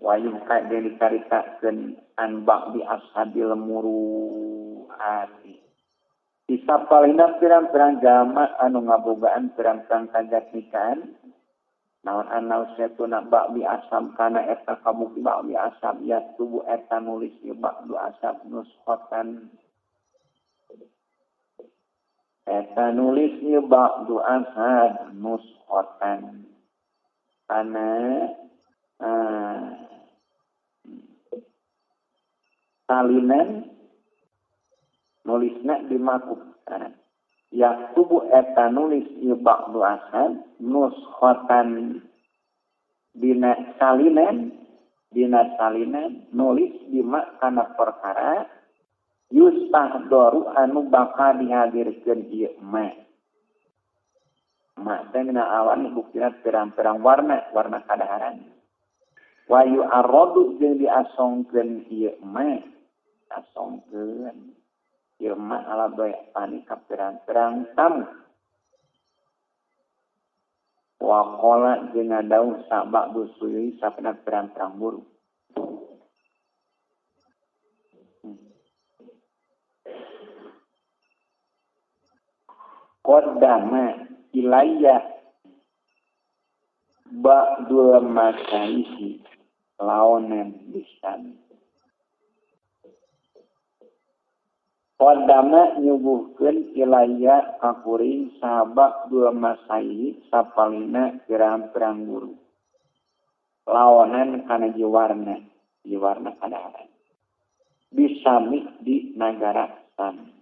Wayuh ka jeung dicaritakeun an ba'di ashabil muru'ati. Disapalina pirang-pirang jalma anu ngabogaan pirang-pirang kajatikan naon anau setuna ba'di asam kana eta kabukti ba'di asam ya tubuh eta nulis ieu ba'du asam nuskhatan eta nulis ieu ba'du asam nuskhatan kana salinan nulisna dimakubkan yaktubu eta nulis ieu ba'du asad nuskhatan dina salinan nulis dima kana perkara yustahdoru anu bakal dihadirkeun ieu ma ma teh dina awan buktina pirang-pirang warna kadaharan wa yu'arradu jeung diasongkeun ieu ma asongkeun ieu ma ala bae pani ka pirang-pirang tamu wa qala jeung ngadauh sabak busui sapna pirang-pirang guru qaddama ilayya ba'dul masaisi laonan lisan qaddama nyuguhkeun ilayya ka kuring sahabat dua masai sapalina pirang-pirang guru laonan kana jiwarna kadaharan bisami di nagara Sam.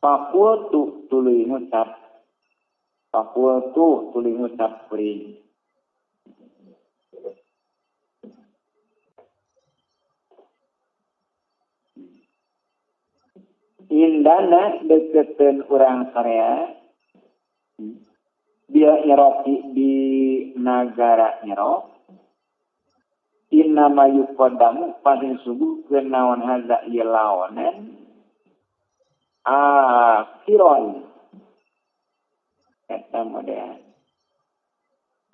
Fakultu tuluy ngucap kuring indana deketeun urang sarea dia Iroki di nagara Irok innama yuqaddamu paling suguhkeun naon hadza ieu laonan akhiron eta model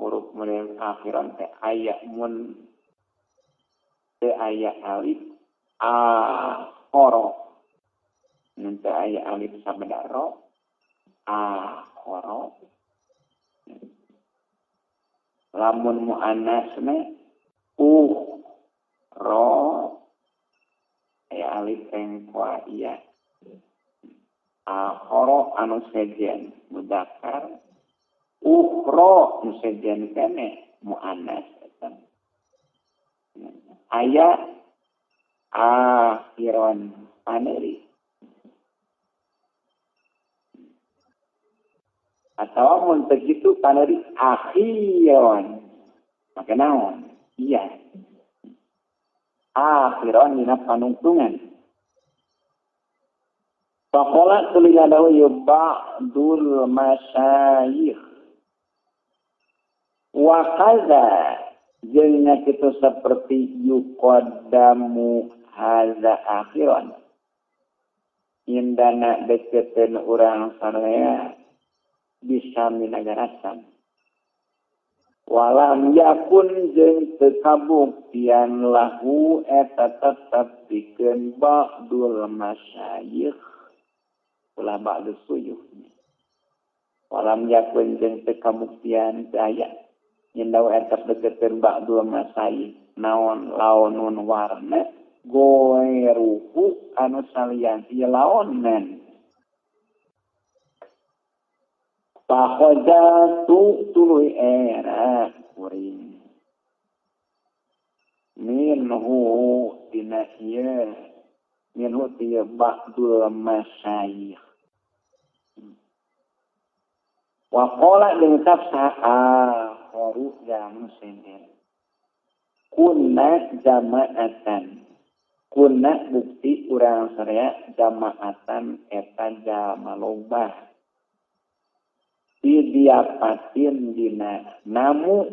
huruf model akhiron teh aya mun teu aya alif akhoro nanti aya alif sabedaro akhoro lamun muannasna u ro aya alif engkoa iya akhoro anu sejen mudzakkar ukhro nu sejen kene muannas eta aya akhiron paneuri atau mun teu kitu paneuri akhiron make naon iya akhiron dina panungtungan. Faqala tuluy ngadawuh ya ba'dul masyayikh wa kaza jeung nya kitu seperti yuqaddamu hadza akhiron indana deketeun urang saraya bisa minagarasan walam yakun jeung teu kabuktian lahu eta tetep pikeun ba'dul masyayikh ulah ba'du suyuh walam yakun jeung teu kabuktian teu aya nyendaw eta deketeun ba'dul masyayikh naon laonun warna goeruhu anu salian ieu laonan Pakhojatu tuluy era kuring minhu dina ieu minhu tieu ba'dul masyayikh wa qala jeung ucap saha akharu jang sejen kunna jama'atan kunna bukti urang saraya jama'atan eta jalma loba didiapatin dina namu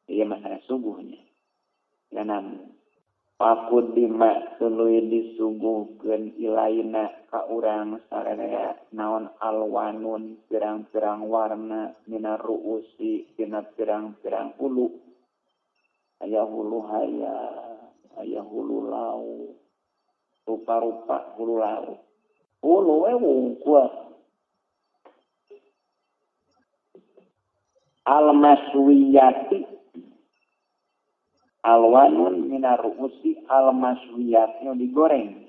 ieu masalah suguhnya dina namu pakudima tuluy disuguhkeun ilaina ka urang sararea naon alwanun pirang-pirang warna mina ruusi dina pirang-pirang ulu Aya hulu hayam, aya hulu laut, rupa-rupa hulu laut. Hulu we wungkul. Al-maswiyati alwanun minar ru'usi al-maswiyati yang digoreng.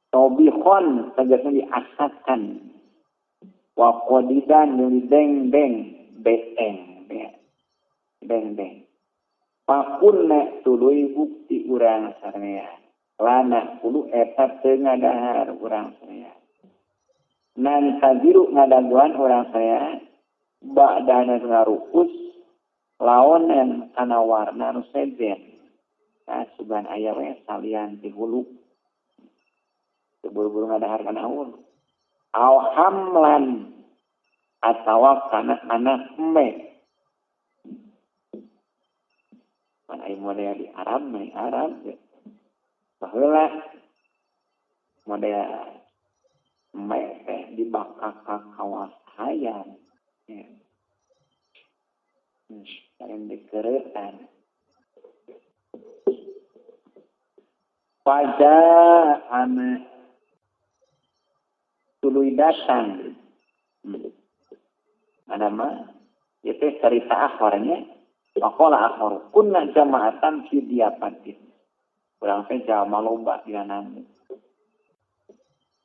Tobihon tegasnya diasakan. Wa qadidan yang dideng-deng, beeng, deng-deng. Pakunna tuluy bukti urang sararea. Lana kudu eta teu ngadahar urang sararea. Nan taziru ngadaguan urang sararea ba'dana ngarukus laonan kana warna nu sejen. Nah, sugan aya we salian ti hulu. Teu buru-buru ngadahar kana hulu. Aw hamlan atawa kana anak embe. Pan aya model di Arab, mah Arab baheula model embe teh dibakar ka kawas hayam. Ya. Lain dikeretan. Pada anak tuluy datang. Mana mah itu cerita akhirnya. Waqala akhir kunna jama'atan fi diapatin. Urang teh jama loba dina namu.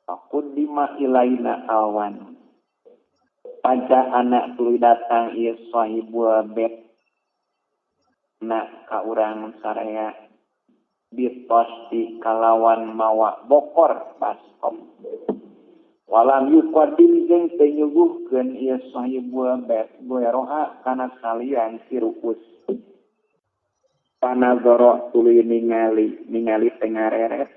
Faqaddima ilaina awan. Pada anak tuluy datang ieu sahibul bait na ka urang saraya bitosti kalawan mawa bokor baskom. Walam yuqaddim jeung teu nyuguhkeun ieu sahibul bait goeroha kana salian sirukus. Panazara tuluy ningali teh ngareret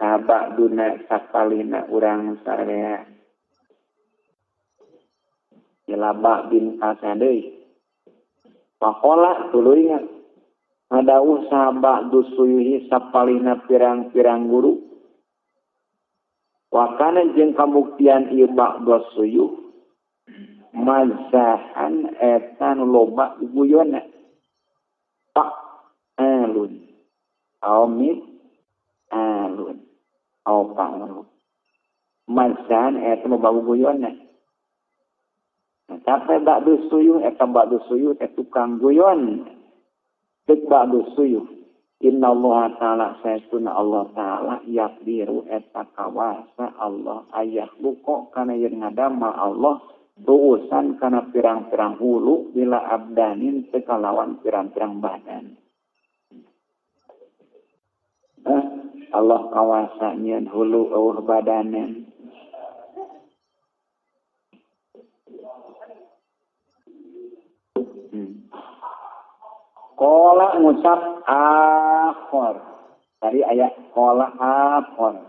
sabaduna sapalina urang saraya. Ilaba bin Kasadei. Pakola tuluy ngadawuh sahabat dusuyuhi sapalina pirang-pirang guru. Wakana jeung kabuktian ieu ba'da suyuh mazahan eta nu loba guyona. Pak alun. Aumit alun. Au pa'alun. Mazahan eta loba guyona. Sampai ba'du suyuh eta ba'du suyuh eta tukang guyon. Cek ba'du suyuh. Inna Allah ta'ala saytuna Allah ta'ala yaqdiru eta kawasa Allah ayah buko kana yen ngadama Allah ruusan kana pirang-pirang hulu bila abdanin teu kalawan pirang-pirang badan. Allah kawasa nyeun hulu eueuh badanan. Kola ngucap akhor. Tadi ayat kola akhor.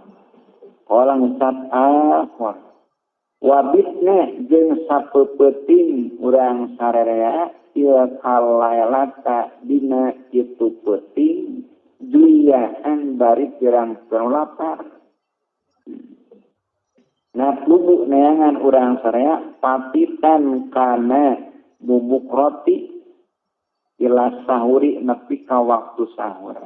Kola ngucap akhor. Wabitna jeung sapeupeting urang sararea ieu kalaelata dina kitu peuting juliaan bari pirang-pirang lapar. Natlubu neangan urang sararea papitan kana bubuk roti ila sahuri nepi ka waktu sahur.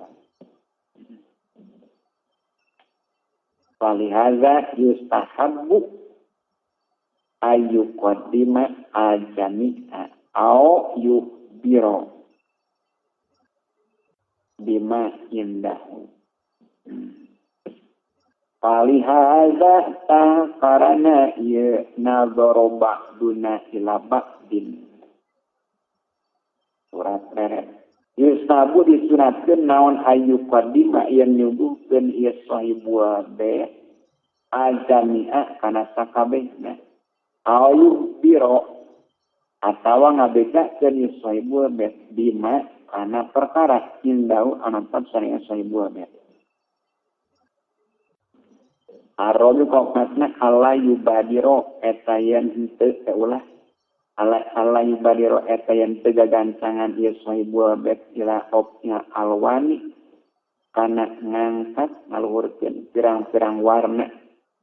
Falihaza yustahabbu ayyuqaddima al-jami'a au yukhbiro bima indahu. Falihaza ta karana ieu nadhara ba'duna ila ba'din. Surat reret. Yustabu disunatkeun naon ayu qadima yen nyuguhkeun ieu sahibul bait al-jami'a kana sakabehna. Ayu biro atawa ngabejakeun ieu sahibul bait bima kana perkara indau anu saria sahibul bait. Arabi kokatna ala yubadiro eta yen henteu teh ulah ala yubadiro eta yen teu gagancangan ieu sahibul bait ila opnya alwani kana ngangkat ngaluhurkeun pirang-pirang warna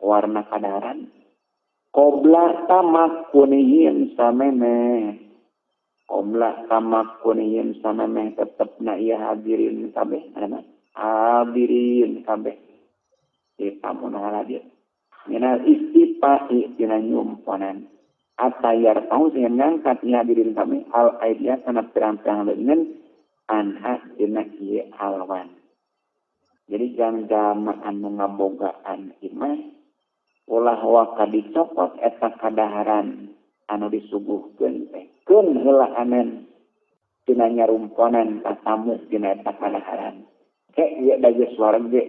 warna kadaharan Qobla tamakkunihim samemeh. Qobla tamakkunihim samemeh tetepna ieu hadirin kabeh ana hadirin kabeh. Ieu tamu nu hadir. Minal istifa'i tina nyumponan. Atayar tau sehingga ngangkat ieu hadirin kabeh al aidia kana pirang-pirang leungeun anha dina ieu alwan. Jadi jang-jama anu ngabogaan imah ulah waka dicopot eta kadaharan anu disuguhkeun teh keun heula anen tina nyarumponan tatamu tina eta kadaharan ke ieu da geus wareg ge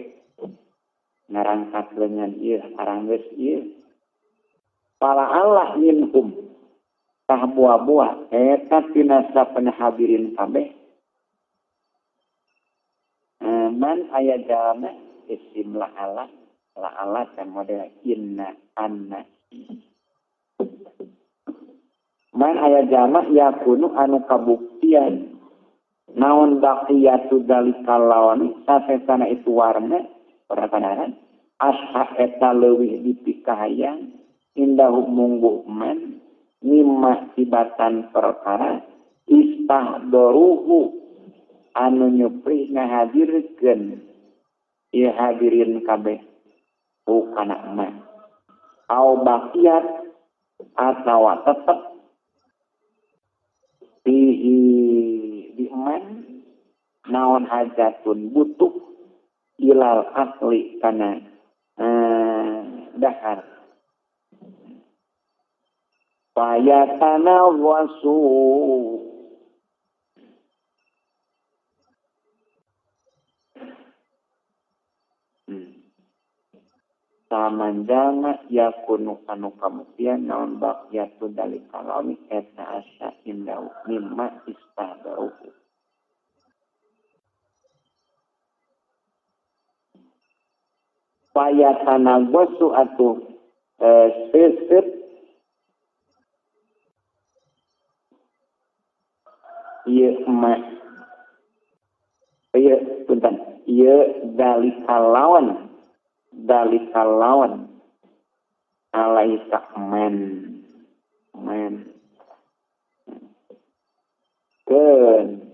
ngarangkat leungeun ieu aranggeus ieu pala Allah minhum tah buah-buah eta tina sapen hadirin kabeh man aya jalma isim la'ala la'ala dan model inna anna man aya jalma yakunu anu kabuktian naon baqiyatu dalikal lawani sasesana itu warna perkadaran asha eta leuwih dipikahayang indahu mungguh man mimma tibatan perkara istahdoruhu anu nyupri ngahadirkeun ieu hadirin kabeh kana emak au baqiyat atawa tetep di eman naon hajatun butuh ilal akli kana dahar payatana wasu samanjana yakunu anu kamuktian naon baqiyatu dalika launi eta asa indau mimma istahdaruhu payatana gosu atuh sesep ieu ma ieu punten ieu dalika lawan dalika lawan alaika man man keun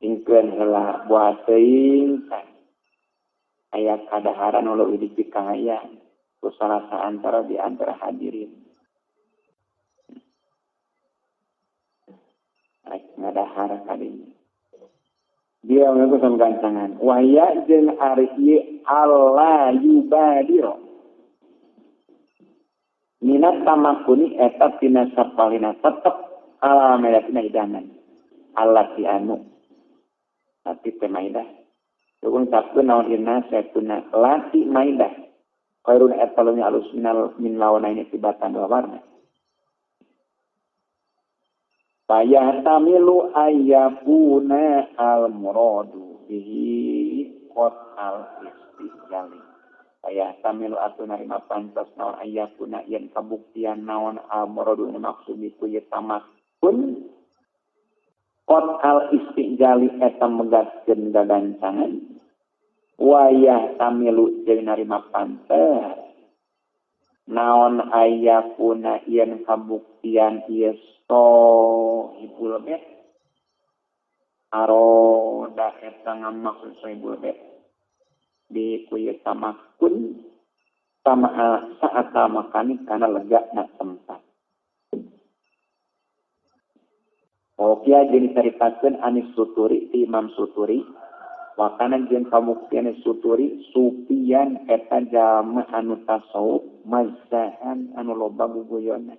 ingkeun heula buah teuing aya kadaharan nu leuwih dipikahayang ku salah saantara di antara hadirin rek ngadahar kadinya dia mengaku gancangan wahya jeung ari ieu alla yubadiro minat tamakuni eta tina sapalina tetep ala medatina hidangan allati anu tapi teh maidah dukung sabtu naon inna saytuna lati maidah khairun eta leuwih alus minal min lawana ini tibatan dua warna Fayahtamilu ayyakuna al-muradu bihi qad al-istijali. Fayahtamilu atuh narima pantas naon ayyakuna yen kabuktian naon al-muradu maksud ku ieu tamakun qad al-istijali eta megatkeun gagancangan. Wayahtamilu jeung narima pantas naon ayyakuna yen kabuktian ieu sohibul bait aroda eta ngamaksud sohibul bait di kuyu tamakun sama saat makani kana lega na tempat. Okia jeung dicaritakeun anis suturi ti Imam Suturi wakana jeung kabuktian suturi supian eta jalma anu tasawuf mazahan anu loba guguyona.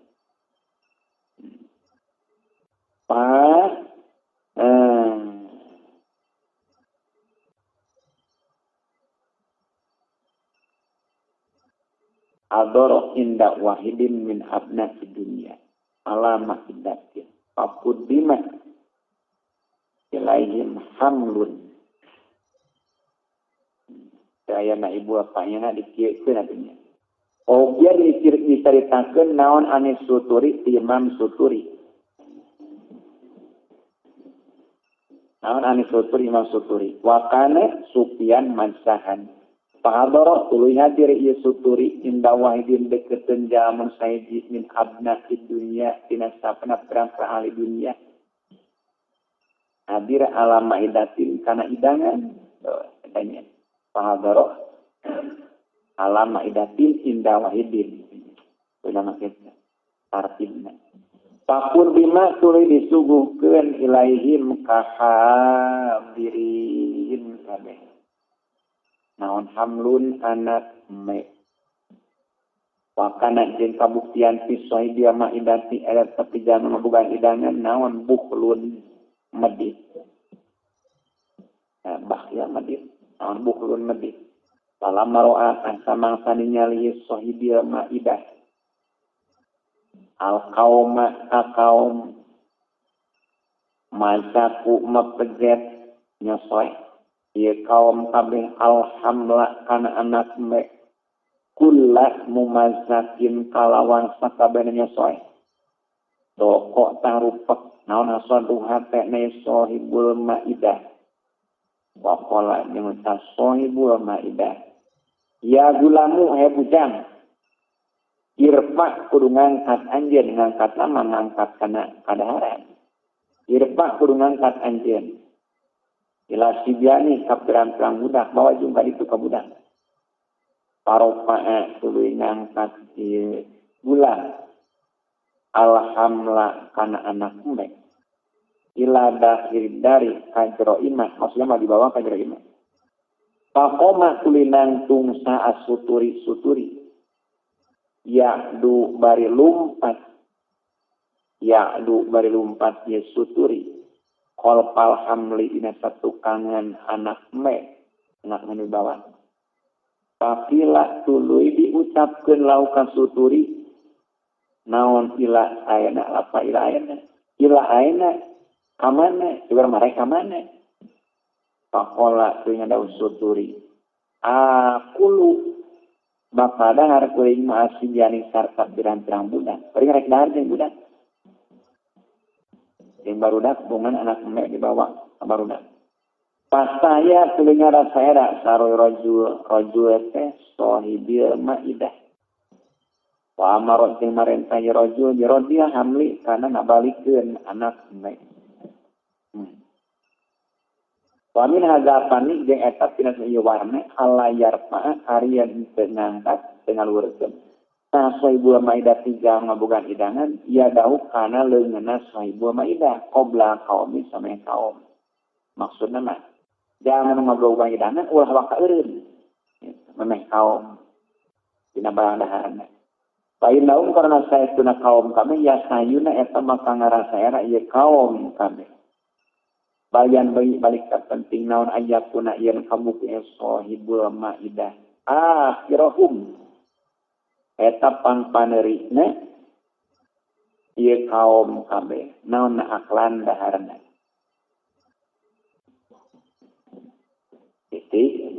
Adoro inda wahidin min abnasi dunia alama iddatin fakudima ilaihim hamlun dayana ibu bapaknya na dikieukeun atunya. Oge dicaritakeun naon ane suturi ti Imam Suturi. Naon ane suturi Imam Suturi. Wakana Sufyan mansahan. Pahadoro tuluy hadir ieu suturi inda wahidin deketeun jalma sahiji min abna'id dunya tina sapna pirang-pirang ahli dunya. Hadir ala maidatin kana hidangan katanya. Pahadoro ala maidatin inda wahidin. Ulama kita tartibna. Pakur bima tuluy disuguhkeun ilaihim kahadirin kabeh. Naon hamlun anak me. Wakana jeung kabuktian pisoi dia maidati eta tapi jangan ngabogaan hidangan naon bukhlun medit. Nah, bahya medit. Naon bukhlun medit. Falamma ro'a samangsa ningali sahibil maidah. Al kauma ka kaum masaku mepejet nyosoy ieu kaum kabeh alhamla kana anak me kullah mumazakin kalawan sakabehna nyosoy doko tarupek naon asadu hatena sahibul maidah waqala jeung sahibul maidah ya gulamu he bujang irfa kudu ngangkat anjeun ngangkat lama ngangkat kana kadaharan irfa kudu ngangkat anjeun ila sibyani ka pirang-pirang budak bawa jeung ka ditu ka budak paropae tuluy ngangkat ieu bulan alhamla kana anak embek ila dakhil dari ka jero imah maksudnya mah dibawa ka jero imah faqoma tuluy nangtung saat suturi-suturi ya'du bari lumpat ye suturi kolpal hamli ina satukangan anak me anak menu bawah papila tuluy diucapkeun lauka suturi naon ila ayana lapa ila ayana ila ayana kamana juga mereka mana pakola tuluy ngadaun suturi akulu bapa dahar kuring ma'asibyani sarta pirang-pirang budak. Kuring rek dahar jeung budak. Jeung barudak bungan anak emek dibawa ka barudak. Pasaya tuluy ngarasa saroy rajul rajul teh sahibil maidah. Wa amaro jeung marentah rajul dia hamli kana ngabalikeun anak emek. Wa min hadza fani jeung eta tina ieu warna ala yarfa arian teu ngangkat teu ngaluhurkeun. Tah sahibul maidah tiga ngabogaan hidangan ya dahu kana leungeunna sahibul maidah qabla qaumi sameh kaum. Maksudna mah jangan ngabogaan hidangan ulah waka eureun. Memeh kaum dina barang daharanna. Fa innaum karena saestuna kaum kami ya sayuna eta maka ngarasa era ieu kaum kami. Balian balik penting naon ayatuna yen kamu sahibul maidah akhirahum eta pangpanerina ieu kaum kabeh naon aklan daharna titik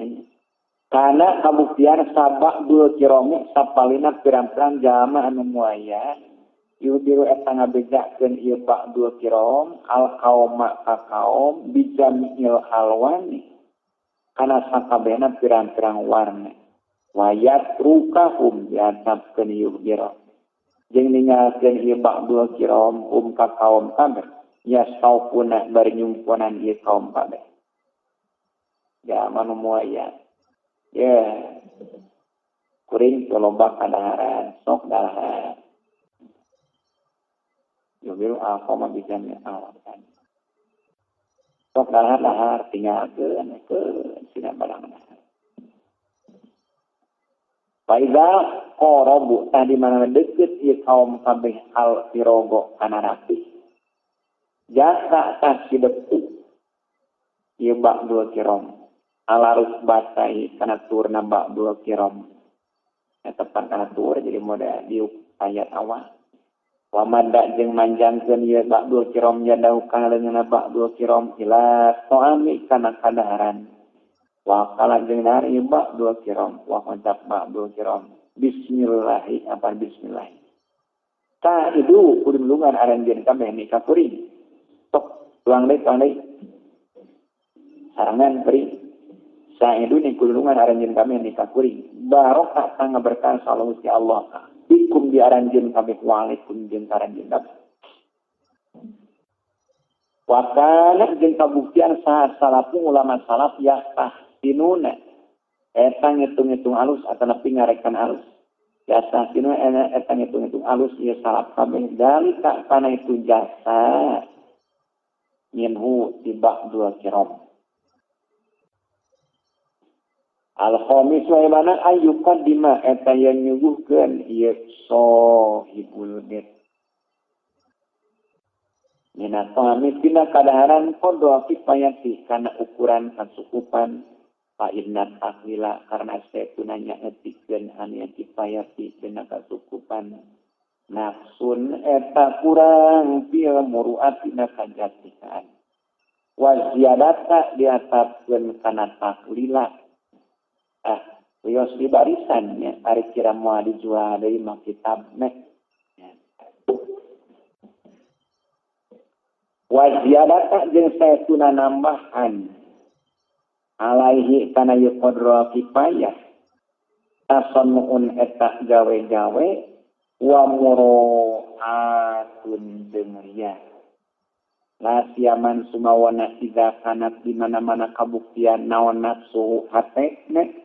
kana kabuktian sabak dul kiromi sapalina pirang-pirang jalma anu muaya yudiru eta ngabejakeun ieu ba'dul kiram al qauma ka kaum bijami'il alwani kana sakabehna pirang-pirang warna wayat rukahum diatapkeun ieu biro jeung ninggalkeun ieu ba'dul kiram hum ka kaum kabeh yasaufuna bari nyumponan ieu kaum kabeh jalma nu muaya ye kuring teu loba kadaharan sok dahar Yubiru alqoma bijami alakan. Sok dahar-dahar tinggalkeun keun sina barang dahar. Faiza qarabu tah di mana deukeut ieu kaum kabeh al firogo kana rapi. Jasa tah sidepu ieu ba'dul kiram. Ala rukbatai kana turna ba'dul kiram. Eta pan kana tur jadi moda diuk ayat awal. Wa madda jeung manjangkeun ieu ba'dul kiram jadau kana leungeunna ba'dul kiram ila ta'ami kana kadaharan. Wa qala jeung dahar ieu ba'dul kiram wa ngucap ba'dul kiram bismillah apa bismillah. Tah itu kudu nulungan aranjeun kabeh ni ka kuring. Tok tuang deui tuang deui. Sarangan beri. Sa'iduni kulungan aranjeun kami nikah kuring. Barokah tangga berkah sallallahu si Allah. Bikum di aranjeun kabeh walikum jeung aranjeun kabeh. Wa kana jeung kabuktian saha salafu ulama salaf yastahsinuna. Eta ngitung-ngitung alus atanapi ngarekan alus. Yastahsinuna eta ngitung-ngitung alus ieu salaf kabeh dalika kana itu jasa minhu tibak dua kiram. Al-khamis wa ibana ayyuqaddima eta yen nyuguhkeun ieu sahibul bait. Mina ta'ami tina kadaharan qadra kifayati kana ukuran kasukupan fa inna taklila karena saetuna nyaetikeun anu kifayati dina kasukupan nafsun eta kurang fil muru'ati na kajatikan. Wa ziyadata diatapkeun kana taklila. Ah, wios di barisannya, ari kira moal dijual deui mah kitab meh. Wa ziyadata jeung saestuna nambahan alaihi kana ieu qadra kifayah. Tasannuun eta gawe-gawe wa muro'atun jeung riya. La siaman sumawana idza kanat di mana-mana kabuktian naon nafsu hate ne.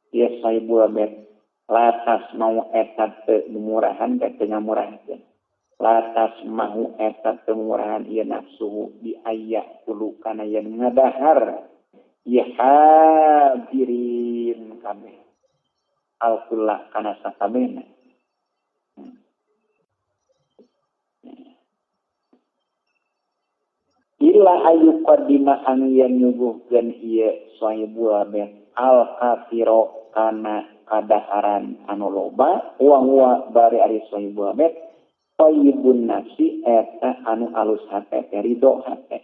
Ya sahibul bait latas mau eta teu murahan teh teu ngamurahkeun latas mau eta teu murahan ieu nafsu bi ayah kulo kana yen ngadahar ya hadirin kabeh alkulla kana sakabehna illa ayyuqaddima an yen nyuguhkeun ieu sahibul bait al kafiro kana kadaharan anu loba wa huwa bari ari sahibul bait thayyibun nafsi eta anu alus hate ridho hate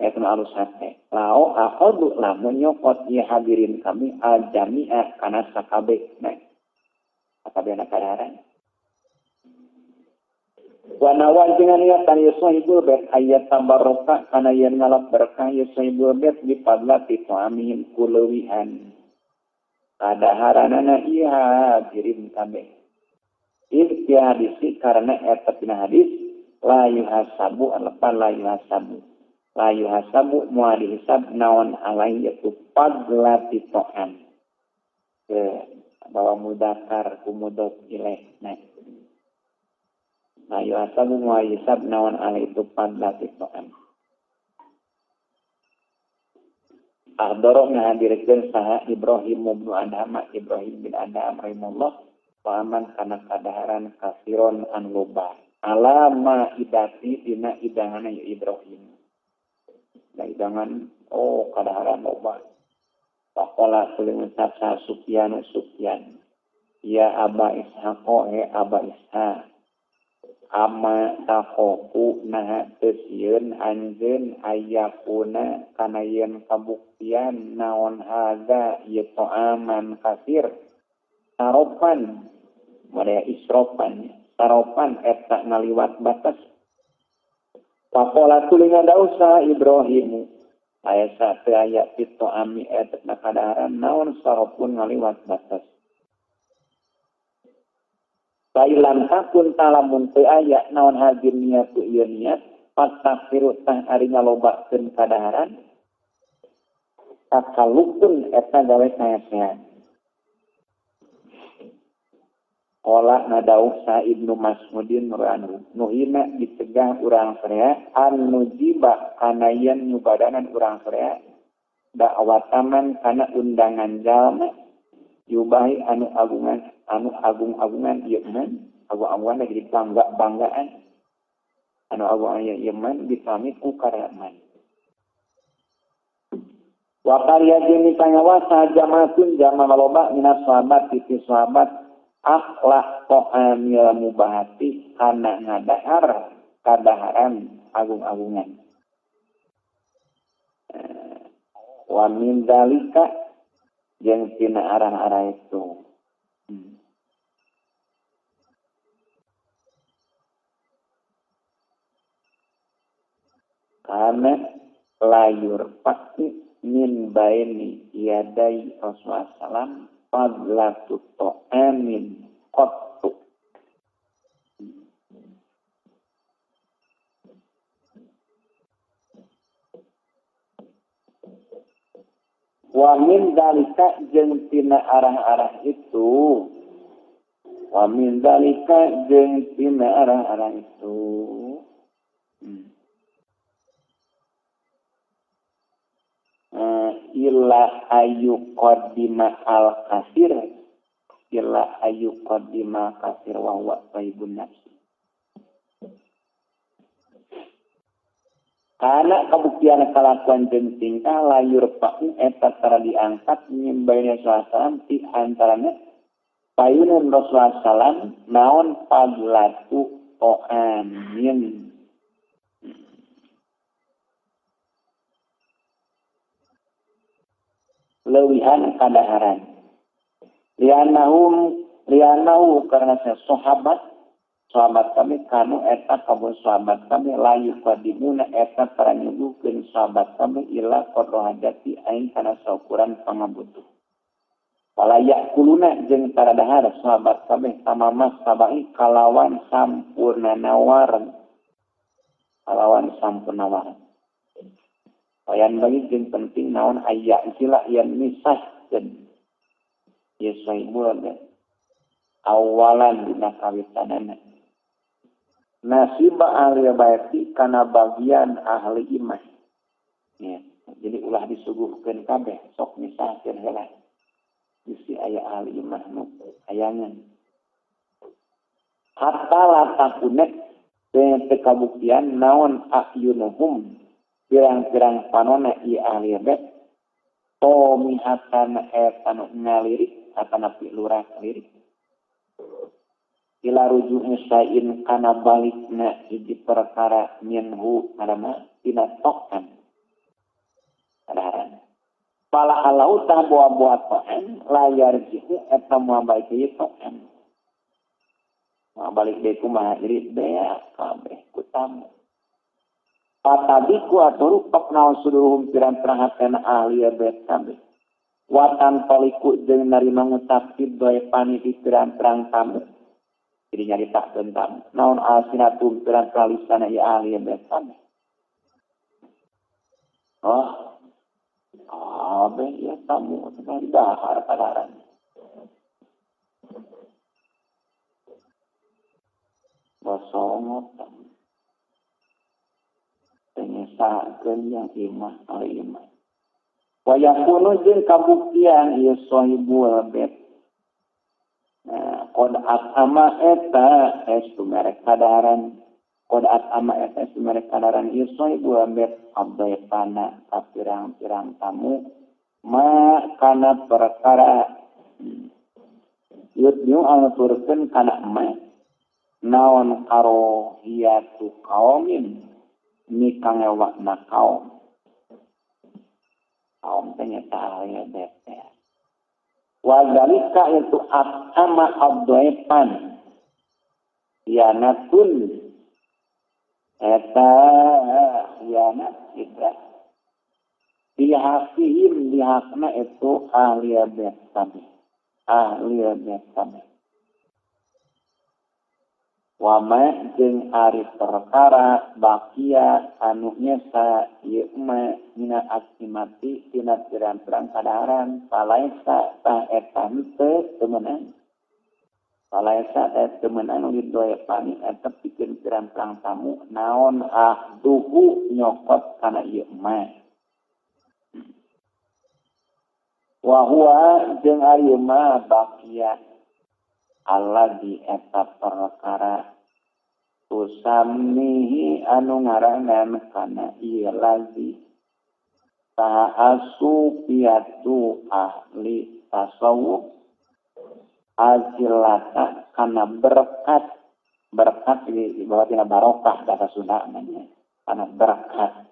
eta anu alus hate lao akhadu lamun nyokot ieu hadirin kami al jami'ah kana sakabehna sakabehna kadaharan wa nawan dengan niatan ieu sahibul bait ayat tabarroka kana yen ngalap berkah ieu sahibul bait bi fadlati ta'amihim kuleuwihan kadaharanana ieu hadirin kabeh. Ieu hadis karena eta dina hadis la yuhasabu alepan la yuhasabu. La yuhasabu moal dihisab naon alai yaitu fadlati ta'am. Ke bawa mudakar ku mudhof ilaih. Nah. La yuhasabu moal dihisab naon alai itu fadlati ta'am. Ahdoro ngahadirkeun saha Ibrahim bin Adham Ibrahim bin Adham rahimahullah paman kana kadaharan kasiron an loba alama idati dina idanganna ya Ibrahim. Da idangan oh kadaharan loba. Faqala tuluy ngucap saha Sufyan Sufyan ya Aba Ishaq he Aba Ishaq ama takhofu naha teu sieun anjeun ayakuna kana yen kabuktian naon hadza ieu ta'aman kasir saropan model isropan saropan eta ngaliwat batas. Faqala tuluy ngadaos saha Ibrahim aya teu aya fi ta'ami eta kadaharan naon saropun ngaliwat batas. Failam takun talamun teu aya naon hadir niat ku ieu niat fastaghfiru tah ari ngalobakeun kadaharan takalukun eta gawe saesean. Qala nadau sa Ibnu Mas'udin anhu nuhina dicegah urang sarea an nujiba kana yen nyubadanan urang sarea dakwataman kana undangan jalma yubahi anu agungan anu agung-agungan ieu man agung-agungan jadi bangga-banggaan anu agung ieu man ditami ku karaman wa qariya jeung ditanya jamaatun jama loba minas sahabat ti sahabat akhlak ta'amil mubahati kana ngadahar kadaharan agung-agungan wa min dalika jeung tina arah-arah itu. Karena layur pasti min baini yadai Rasulullah sallam fadlatu ta'amin qattu. Wa min dalika jeung tina arah-arah itu. Wa min dalika jeung tina arah-arah itu. Illa ayu qaddima al kasir. Illa ayu qaddima kasir wa huwa thayyibun nafsi. Karena kabuktian kalakuan jeung tingkah layur pa'u eta tara diangkat nyimbaina sallam ti antarana payunan Rasulullah sallam naon fadlatu ta'amin. Leuwihan kadaharan. Lianahu karena sahabat kami kanu eta kabun sahabat kami layu qadimuna eta para nyuguhkeun sahabat kami ila qadra hajati aing kana saukuran pangabutuh. Wala yakuluna jeung tara dahar sahabat kami tamamas sabai kalawan sampurna nawaran. Kalawan sampurna waran. Wayan bagi jeung penting naon aya sila yen misahkeun. Ye sahibul awalan dina kawitanana. Nasiba ahli baiti kana bagian ahli imah. Ya, jadi ulah disuguhkeun kabeh sok misahkeun heula. Bisi aya ahli imah nu hayangan. Hatta latakunet teu kabuktian naon akyunuhum pirang-pirang panona ieu ahli bait tomihatan eta nu ngalirik atanapi lurah lirik. Ila ruju'u syai'in kana balikna hiji perkara minhu karena tina tokan kadaharan. Pala alau tah boa-boa to'an layar jihu eta moal balik deui to'an. Moal balik deui kumaha jadi bea kabeh ku tamu. Patabiku atuh rupek naon suduruhum pirang-pirang hatena ahli bait kabeh. Watan taliku jeung narima ngucap doe pani di pirang-pirang tamu. Jadi nyaritakeun tamu. Naon alsinatum pirang-pirang lisana ieu ahli bait kabeh. Oh. Kabeh ieu tamu teh dahar padaran. Bosongot tamu. Penyesakeun yang imah ahli imah. Wa yakunu jeung kabuktian ieu sahibul bait. Nah, qad atama eta estu merek kadaharan. Qad atama eta estu merek kadaharan ieu sahibul bait abdaitana ka pirang-pirang tamu ma kana perkara yudnu anu turkeun kana ma naon karohiyatu kaumin ni kangewakna kaum. Kaum teh nyata ahli bait teh. Wa dzalika itu atama abdaipan hianatun eta hianat ibra dihakihim dihakna itu ahli bait kabeh ahli bait kabeh. Wama jeung ari perkara bakia anu nyesa ieu mah mina akimati tina pirang-pirang kadaharan palaesa tah eta henteu teu meunang. Palaesa tah teu meunang nu didoe pani eta pikeun pirang-pirang tamu naon ahduhu nyokot kana ieu mah. Wa huwa jeung ari mah bakia alladzi eta perkara tusamihi anu ngaranan kana ieu lazi ta'asu piatu ahli tasawuf azilata kana berkat berkat di bawah tina barokah bahasa Sunda namanya kana berkat.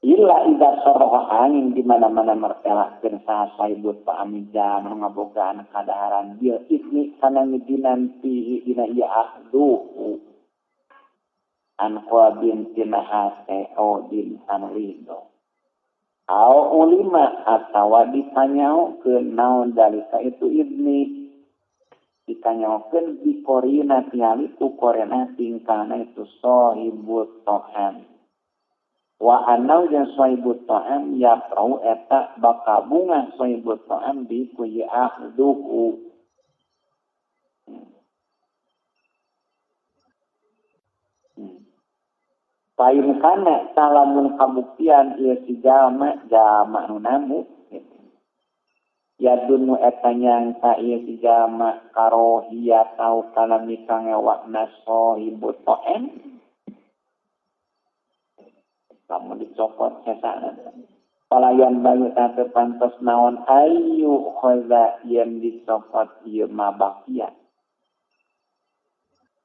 Illa idza saraha angin di mana-mana mertelakeun saha sahibut pa'amija anu ngabogaan kadaharan bil ismi kana ngidinan fihi dina ieu ahduhu an qabin tina hase o din anu ridho. Au ulima atawa ditanyaokeun naon dalika itu idni ditanyaokeun bikorina tihali ku korena tingkahna itu sahibut ta'am wa anau jeung sahibut ta'am yaqra'u eta bakal bunga sahibut ta'am bi ku ya'khduhu Pain kana talamun kabuktian ieu si jalma jalma nu namu ya dunu eta nyangka ieu si jalma karohia tau kana mikangewakna sahibut ta'am lamun dicopot sesana palayan bayu teu pantes naon ayu khaza yen dicopot ieu mabakia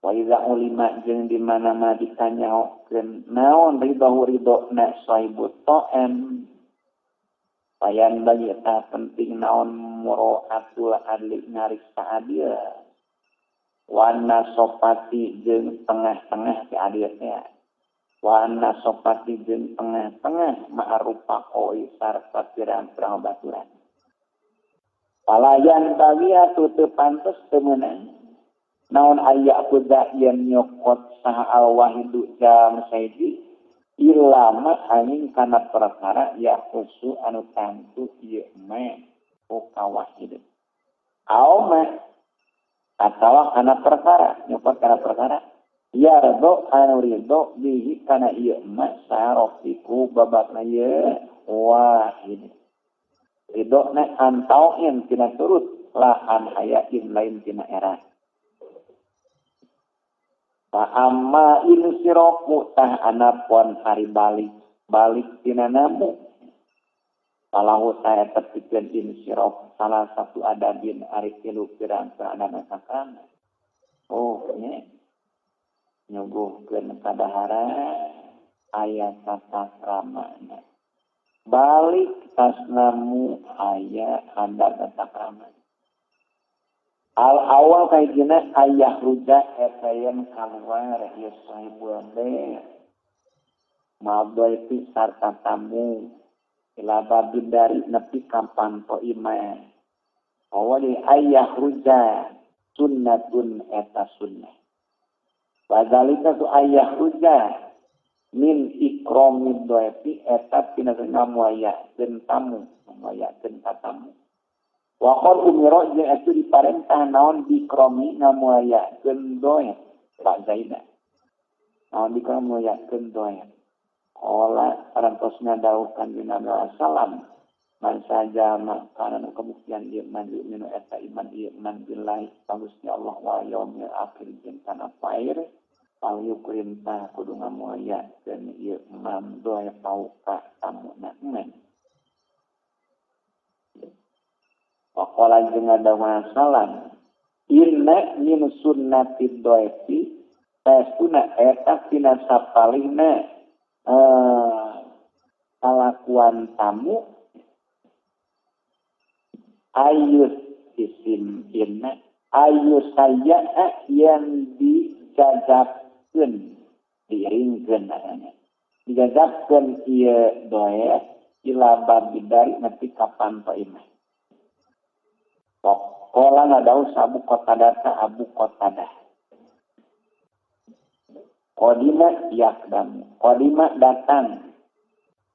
wa iza ulima jeung di mana-mana ditanyaokeun naon ridho ridho na sahibut ta'am payan bagi eta penting naon muraatul adli ngariksa adil wana sopati jeung tengah-tengah si adil teh wana sopati jeung tengah-tengah ma'rupa qoi sarta pirang-pirang baturan palayan bagi atuh teu pantes teu meunang naon aya kuda yen nyokot saha al-wahidu jam saiji ilama angin kana perkara ya khusu anu tantu ieu mah ka wahid au mah atawa kana perkara nyokot kana perkara ya ridho anu ridho bihi kana ieu mah sarofiku babakna ieu wahid ridho na antauin tina turut lahan hayain lain tina era. Fa amma in siroku tah anapon hari balik balik tina namu falahu ta eta pikeun in sirok salah satu adabin ari tilu pirang-pirang sakrama. Oh nya nyuguhkeun kadaharan aya tata kramana balik tas namu aya adab tata krama. Al awal kayaknya ayah ruja eta yen kaluar ieu sahibul bait mabdoi sarta tamu ila babidari nepi ka panto imah awal ayah ruja sunnatun eta sunnah badalika tu ayah ruja min ikramid doepi eta tina ngamuayakeun tamu ngamuayakeun ka tamu. Waqad umira jeung itu diparentah naon dikromi ngamuayakeun doe Pak Zaida. Naon dikromi ngamuayakeun doe. Qala parantosna dawuh kanjeng Nabi sallam man saja kana nu kabuktian ieu man minu eta iman ieu man billahi ka Gusti Allah wa yaumil akhir jeung kana pair pal yukrim tah kudu ngamuayakeun ieu man doe pauka tamuna men. Waqala jeung dawuh salam inna min sunnatid doefi tasuna eta tina sapalihna kalakuan tamu ayus isim inna ayus saya yang dijajabkeun diringkeun dijajabkeun ieu doe ila babidari nepi ka panto imah. Pokola ngadau sabu Qatadah Abu Qatadah. Qadima yakdam. Qadima datang.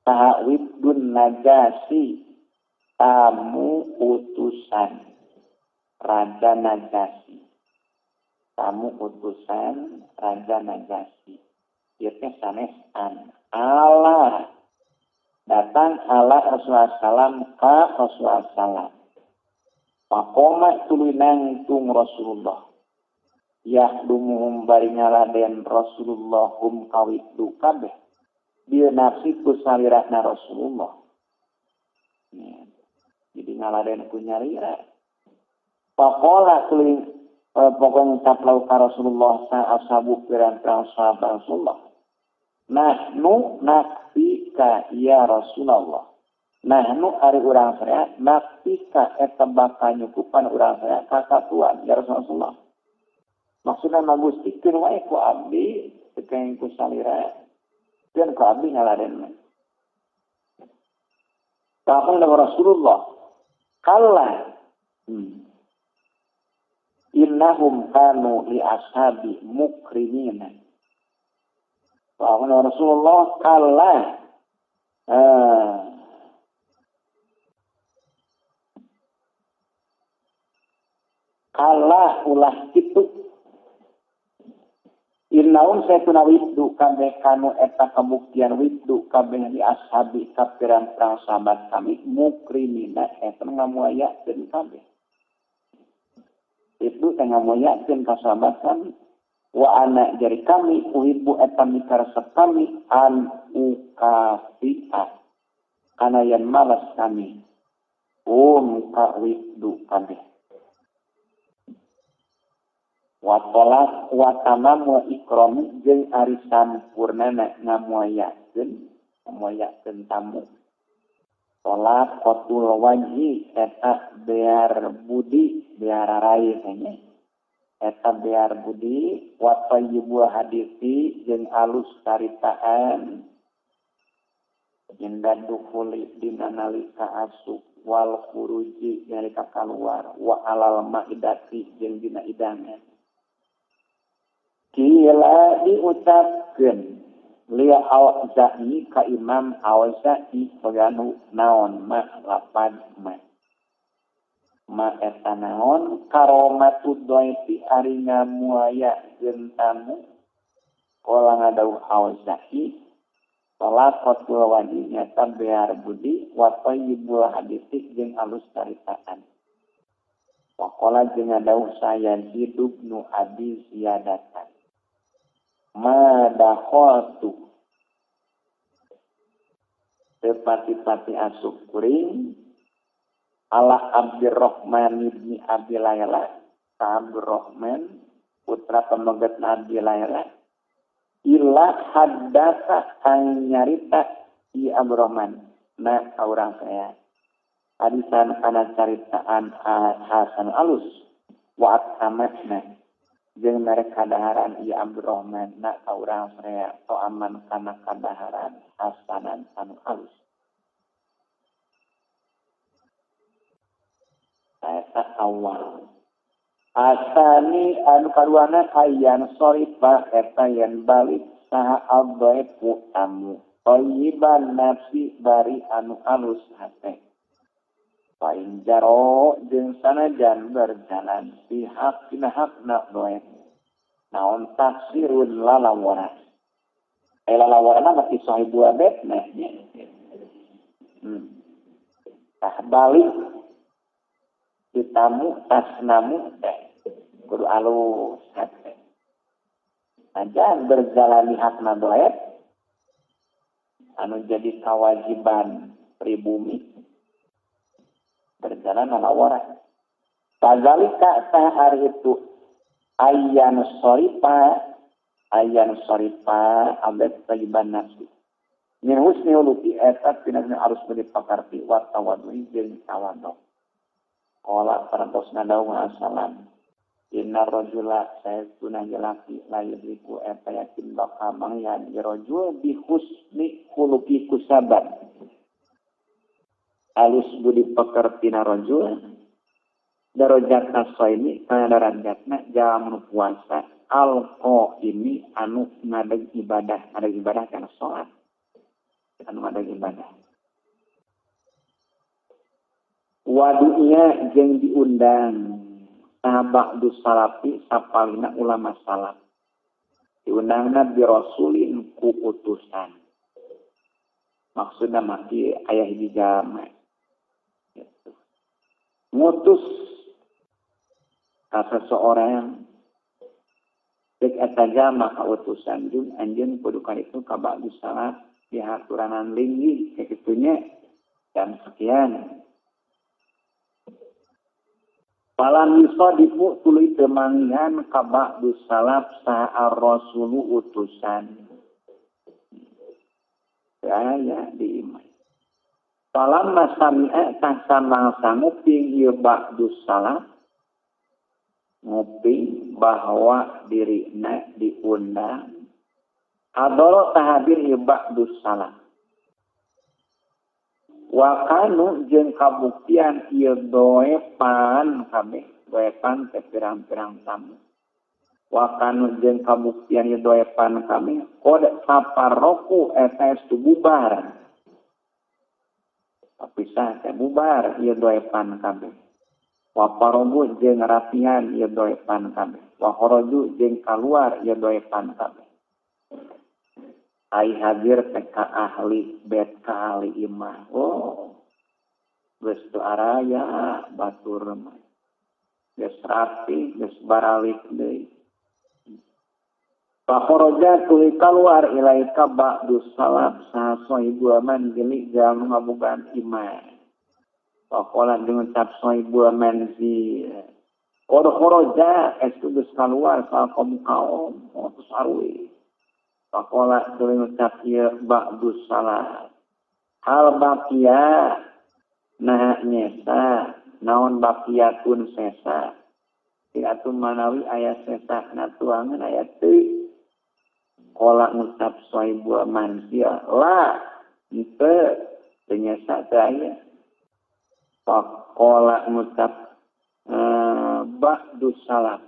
Saha wibdun Najasi. Tamu utusan Raja Najasi. Tamu utusan Raja Najasi. Ieu teh sanesan. Allah datang ala Rasulullah sallam ka Rasulullah sallam. Pakoma tuluy nangtung Rasulullah. Yahdumuhum bari ngaladen Rasulullah hum kawiddu kabeh. Bil nafsi ku salirana Rasulullah. Ya. Jadi ngaladen ku nyalira. Pakola tuluy pokoknya ngucap lau ka Rasulullah sa ashabu pirang-pirang sahabat Rasulullah. Nahnu nakfika ya Rasulullah. Nahnu ari urang saya nakfika eta bakal nyukupan urang saya kakatuan ya Rasulullah. Maksudna mah Gusti keun wae ku abdi teu ku salira keun ku abdi ngaladen. Kapan Rasulullah kalla innahum kanu li ashabi mukrimina. Kapan Rasulullah kalla kalla ulah kitu innaum saytuna wibdu kabeh kanu eta kabuktian wibdu kabeh li ashabi ka pirang-pirang sahabat kami mukrimina eta ngamuayakeun kabeh. Itu teh ngamuayakeun ka sahabat kami wa ana jari kami uhibbu eta mikaresep kami an ukafi'a kana yen malas kami ka wibdu kabeh. Wa tolak wa tamam wa ikram jeung ari sampurnana ngamuayakeun tamu. Tolak qatul wajhi eta bear budi bear raih nya. Eta bear budi wa thayyibul hadisi jeung alus caritaan. Inda dukhuli dina nalika asup wal khuruji nalika kaluar wa alal maidati jeung dina idangan. Kila diucapkeun liya Auza'i ka Imam Auza'i peganu naon ma lapad ma ma eta naon karomatud dhaifi ari ngamuayakeun tamu kala ngadauh Auza'i talaqatul wajhi nyata bear budi wa thayyibul hadisi jeung alus caritaan. Waqala jeung ngadauh saya hidup nu abi ziyadatan ma dakhaltu tepati-pati asup kuring ala Abdurrahman ibni Abi Laila ka Abdurrahman putra pameget Abi Laila illa haddatsa kang nyarita i Abdurrahman na ka urang saya hadisan kana caritaan hasan alus wa atamatna jeung mere kadaharan ieu Abdurrahman na ka urang saya to aman kana kadaharan hasanan anu alus. Eta awal. Asani anu kaduana ayan sorifa eta yen balik saha adhaifu tamu thayyiban nafsi bari anu alus hate. Pain jaro jeung sanajan berjalan pihak dina hakna doet naon taksirun lalawara lalawarana mati sahibu abetna tah balik ditamu tasnamu teh kudu alus hate sanajan berjalan di hakna doet anu jadi kewajiban pribumi berjalan lalawara. Kazalika tah hari itu ayan sorifa abet tayyiban nafsi. Min husni huluki eta tina arus budi pakarti wa tawadhu jeung tawadhu. Qala parantos nadaung salam. Inna rajula saytuna jalaki la yudriku eta yakin bakal mangyan rajul bi husni huluki kusaban. Alus budi pekertina rajul darajatna saimi kana darajatna jalma puasa alqa ini anu ngadeg ibadah kana salat anu ngadeg ibadah wadunya jeung diundang sahabat salafi sapalina ulama salaf diundangna bi rasulin ku utusan maksudna mah aya hiji jalma gitu. Ngutus ka seseorang dek eta jalma ka utusan jeung anjeun kudu ka itu ka ba'du salaf dihaturanan linggih sakitunya dan sekian. Falam yusadifu tuluy teu manggihan ka ba'du salaf saha ar-rasulu utusan. Aya di iman. Falamma sami'a tah samangsa nguping ieu ba'du salaf nguping bahwa dirina diundang hadoro tahadir ieu ba'du salaf. Wa kanu jeung kabuktian ieu doepan kabeh doepan teh pirang-pirang tamu. Wa kanu jeung kabuktian ieu doepan kabeh qad tafarraqu eta geus bubar. Papisah teh bubar ieu doepan kabeh. Wa parobu jeung rapihan ieu doepan kabeh. Wa kharaju jeung kaluar ieu doepan kabeh. Ai hadir teh ka ahli bet ka ahli imah. Oh. Geus teu araya batur mah. Geus rapi, geus baralik deui. Fa kharaja tuluy kaluar ilaika ba'du salaf saha sahibu manzili jalma ngabogaan imah. Faqala jeung ngucap sahibu manzil. Qad kharaja estu geus kaluar sa kaum kaum terus arwi. Faqala tuluy ngucap ieu ba'du salaf. Hal baqiya nah nyesa naon baqiyatun sesa. Ti atuh manawi aya sesa na tuangan aya teu. Qala ngucap sahibu manzil la henteu teu nyesa teu aya. Faqala ngucap ba'du salaf.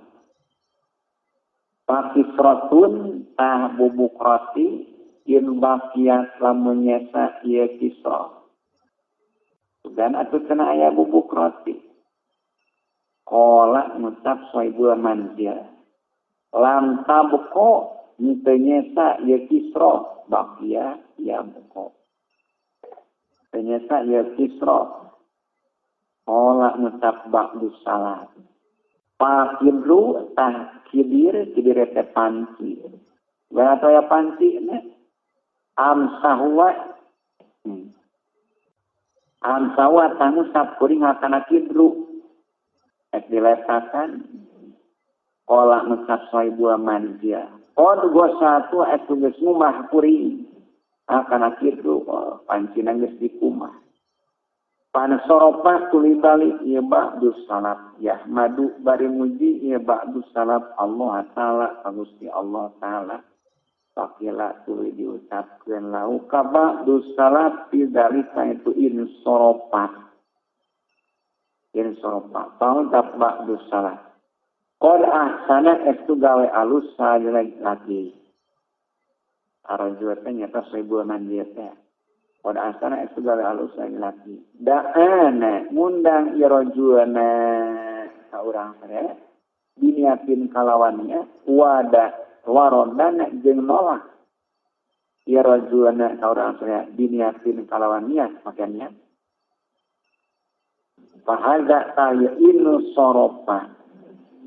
Pakisratun tah bubuk roti in baqiyat lamun nyesa ieu kisra. Dan atuh cenah aya bubuk roti. Qala ngucap sahibul manzil. Lam tabqa henteu nyesa ieu kisra baqiya ya buka. Teu nyesa ieu kisra. Qala ngucap ba'du salaf. Pakidru tah kidir kidir teh panci. Berarti aya panci ne amsahwa. Amsahwa tah ngusap kuring kana kidru. Ek diletakan qala ngucap sahibul manzil. Qad gosatu atuh geus ngumah kuring. Kana kidru pancina geus dikumah. Pansoropa tuluy balik ieu ba'du salaf yahmadu bari muji ieu ba'du salaf Allah taala ka Gusti Allah taala. Pakila tuluy diucapkeun lau ka ba'du salaf fi dzalika itu insoropa. Insoropa pangucap ba'du salaf. Qad ahsana estu gawe alus lagi. Arajul teh nyata seribu mandir teh. Qad ahsana estu gawe alus lagi. Da'ana ngundang ieu rajulna ka urang teh diniatin kalawannya wada warodana jeung nolak ieu rajulna ka urang teh diniatin kalawan niat makanya fa hadza ta'inu sorofa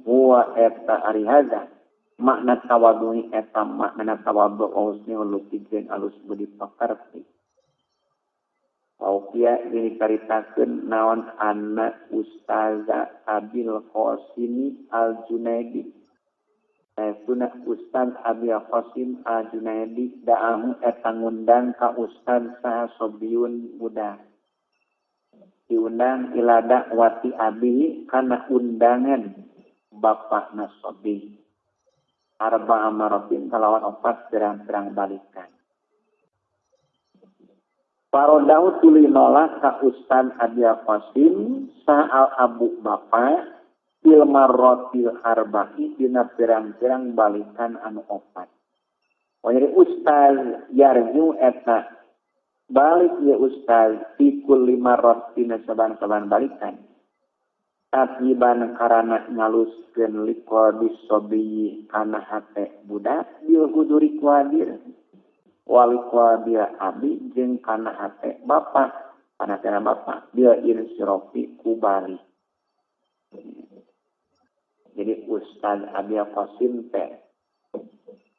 huwa eta ari hadza makna tawadhu eta makna tawadhu husni lutfi jeung alus budi pakarti. Paukia ini caritakeun naon anak Ustaz Abil Qasimi Al-Junaidi. Saestuna Ustaz Abil Qasim Al-Junaidi da'ahu eta ngundang ka Ustaz saha sobiun budak. Diundang ila dakwati abihi kana undangan bapakna sobi. Arba'a maratin kalawan opat pirang-pirang balikan. Parodahu tuluy nolak ka Ustaz Abil Qasim sa'al abu bapa fil marratil arba'i dina pirang-pirang balikan anu opat. Oh, jadi Ustaz yarju eta balik ya Ustaz fi kulli marrat dina saban-saban balikan. Tatyiban karana ngaluskeun liqabi sobi kana hate budak bil huduri kuadir. Wali kuabil abi jeung kana hate bapa kana teh bapa bil insirofi kubali. Jadi Ustaz Abil Qasim teh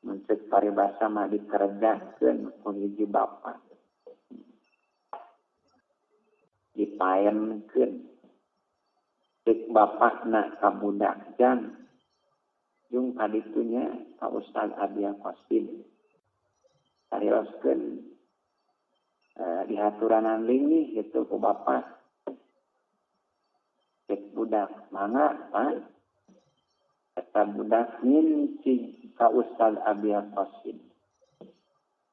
mencek paribasa mah dikerjakeun ku hiji bapa. Dipaenkeun cek bapakna ka budak jang jeung kaditunya ka Ustaz Abil Qasim. Tarioskeun dihaturanan linggih gitu ku bapak. Cek budak mangga Pak. Eta budak nginci ka Ustaz Abil Qasim.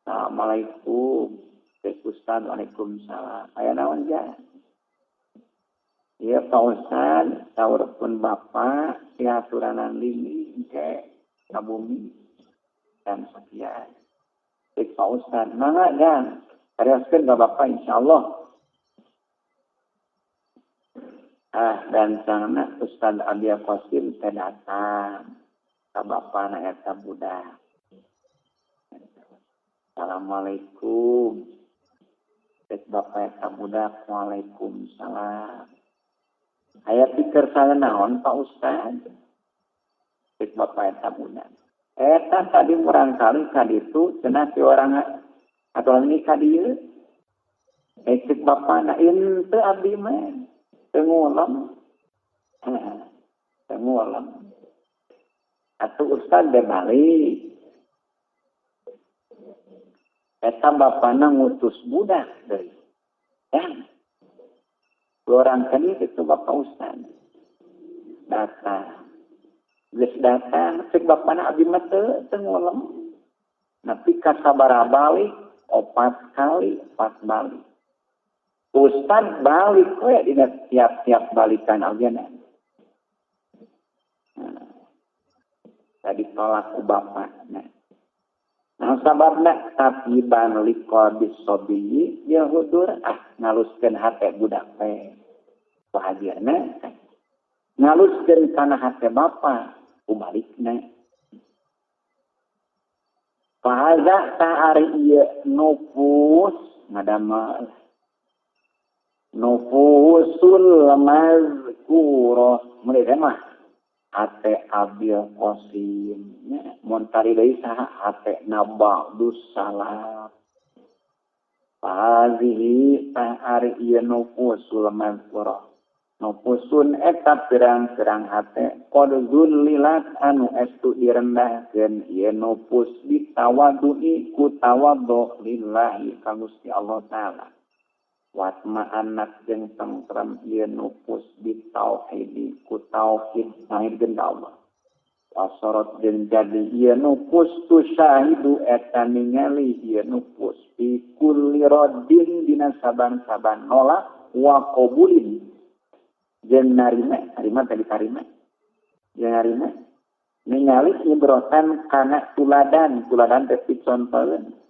Assalamualaikum. Cek Ustaz, waalaikumsalam. Aya naon ja? Ieu Pak Ustaz, saur pun bapak diaturanan lini engke ka bumi dan sekian. Cek Pak Ustaz, mangga jang, karioskeun ka bapak insyaallah. Ah, dan sangna Ustaz Abil Qasim teh datang ka bapana eta budak. Assalamualaikum. Cek bapak eta budak, waalaikumsalam. Aya pikir salah naon Pak Ustaz? Cek bapak eta budak. Eta tadi murang kali ka ditu cenah si orang atau ini ka dieu. Cek bapana henteu abdi mah teu ngulem. Teu ngulem. Atuh Ustaz teh balik. Eta bapana ngutus budak deui. Ya. Orang kali itu bapak Ustaz. Datang. Geus datang, cek bapana abdi mah teu ngulem. Nepi ka sabaraha balik, 4 kali, 4 balik. Ustaz balik we dina tiap-tiap balikan ageuna. Nah, tadi tolak ku bapakna. Nah, sababna tapiban liqabis sobiyi bil hudur ah ngaluskeun hate budak teh. Hadirna ngaluskeun kana hate bapa ku balikna. Fahaza ta'ari ieu nufus ngadamel nufusul mazkurah mereka mah hate Abil Qasim nya mun tari deui saha hate nabadus salat. Fahazihi ta'ari ieu nufusul mazkurah nufusun eta pirang-pirang hate qad zullilat anu estu direndahkeun ieu nufus bitawadui ku tawadhu lillahi ka Gusti Allah taala. Watma anak jeung tentrem ieu nufus bitauhidi ku tauhid ngahirkeun ka Allah. Wasorot jeung jadi ieu nufus tusyahidu eta ningali ieu nufus fi kulli raddin dina saban-saban nolak wa qabulin jeung narima, narima tadi tarima. Jeung narima ningali ibrotan kana tuladan, tuladan teh picontoeun.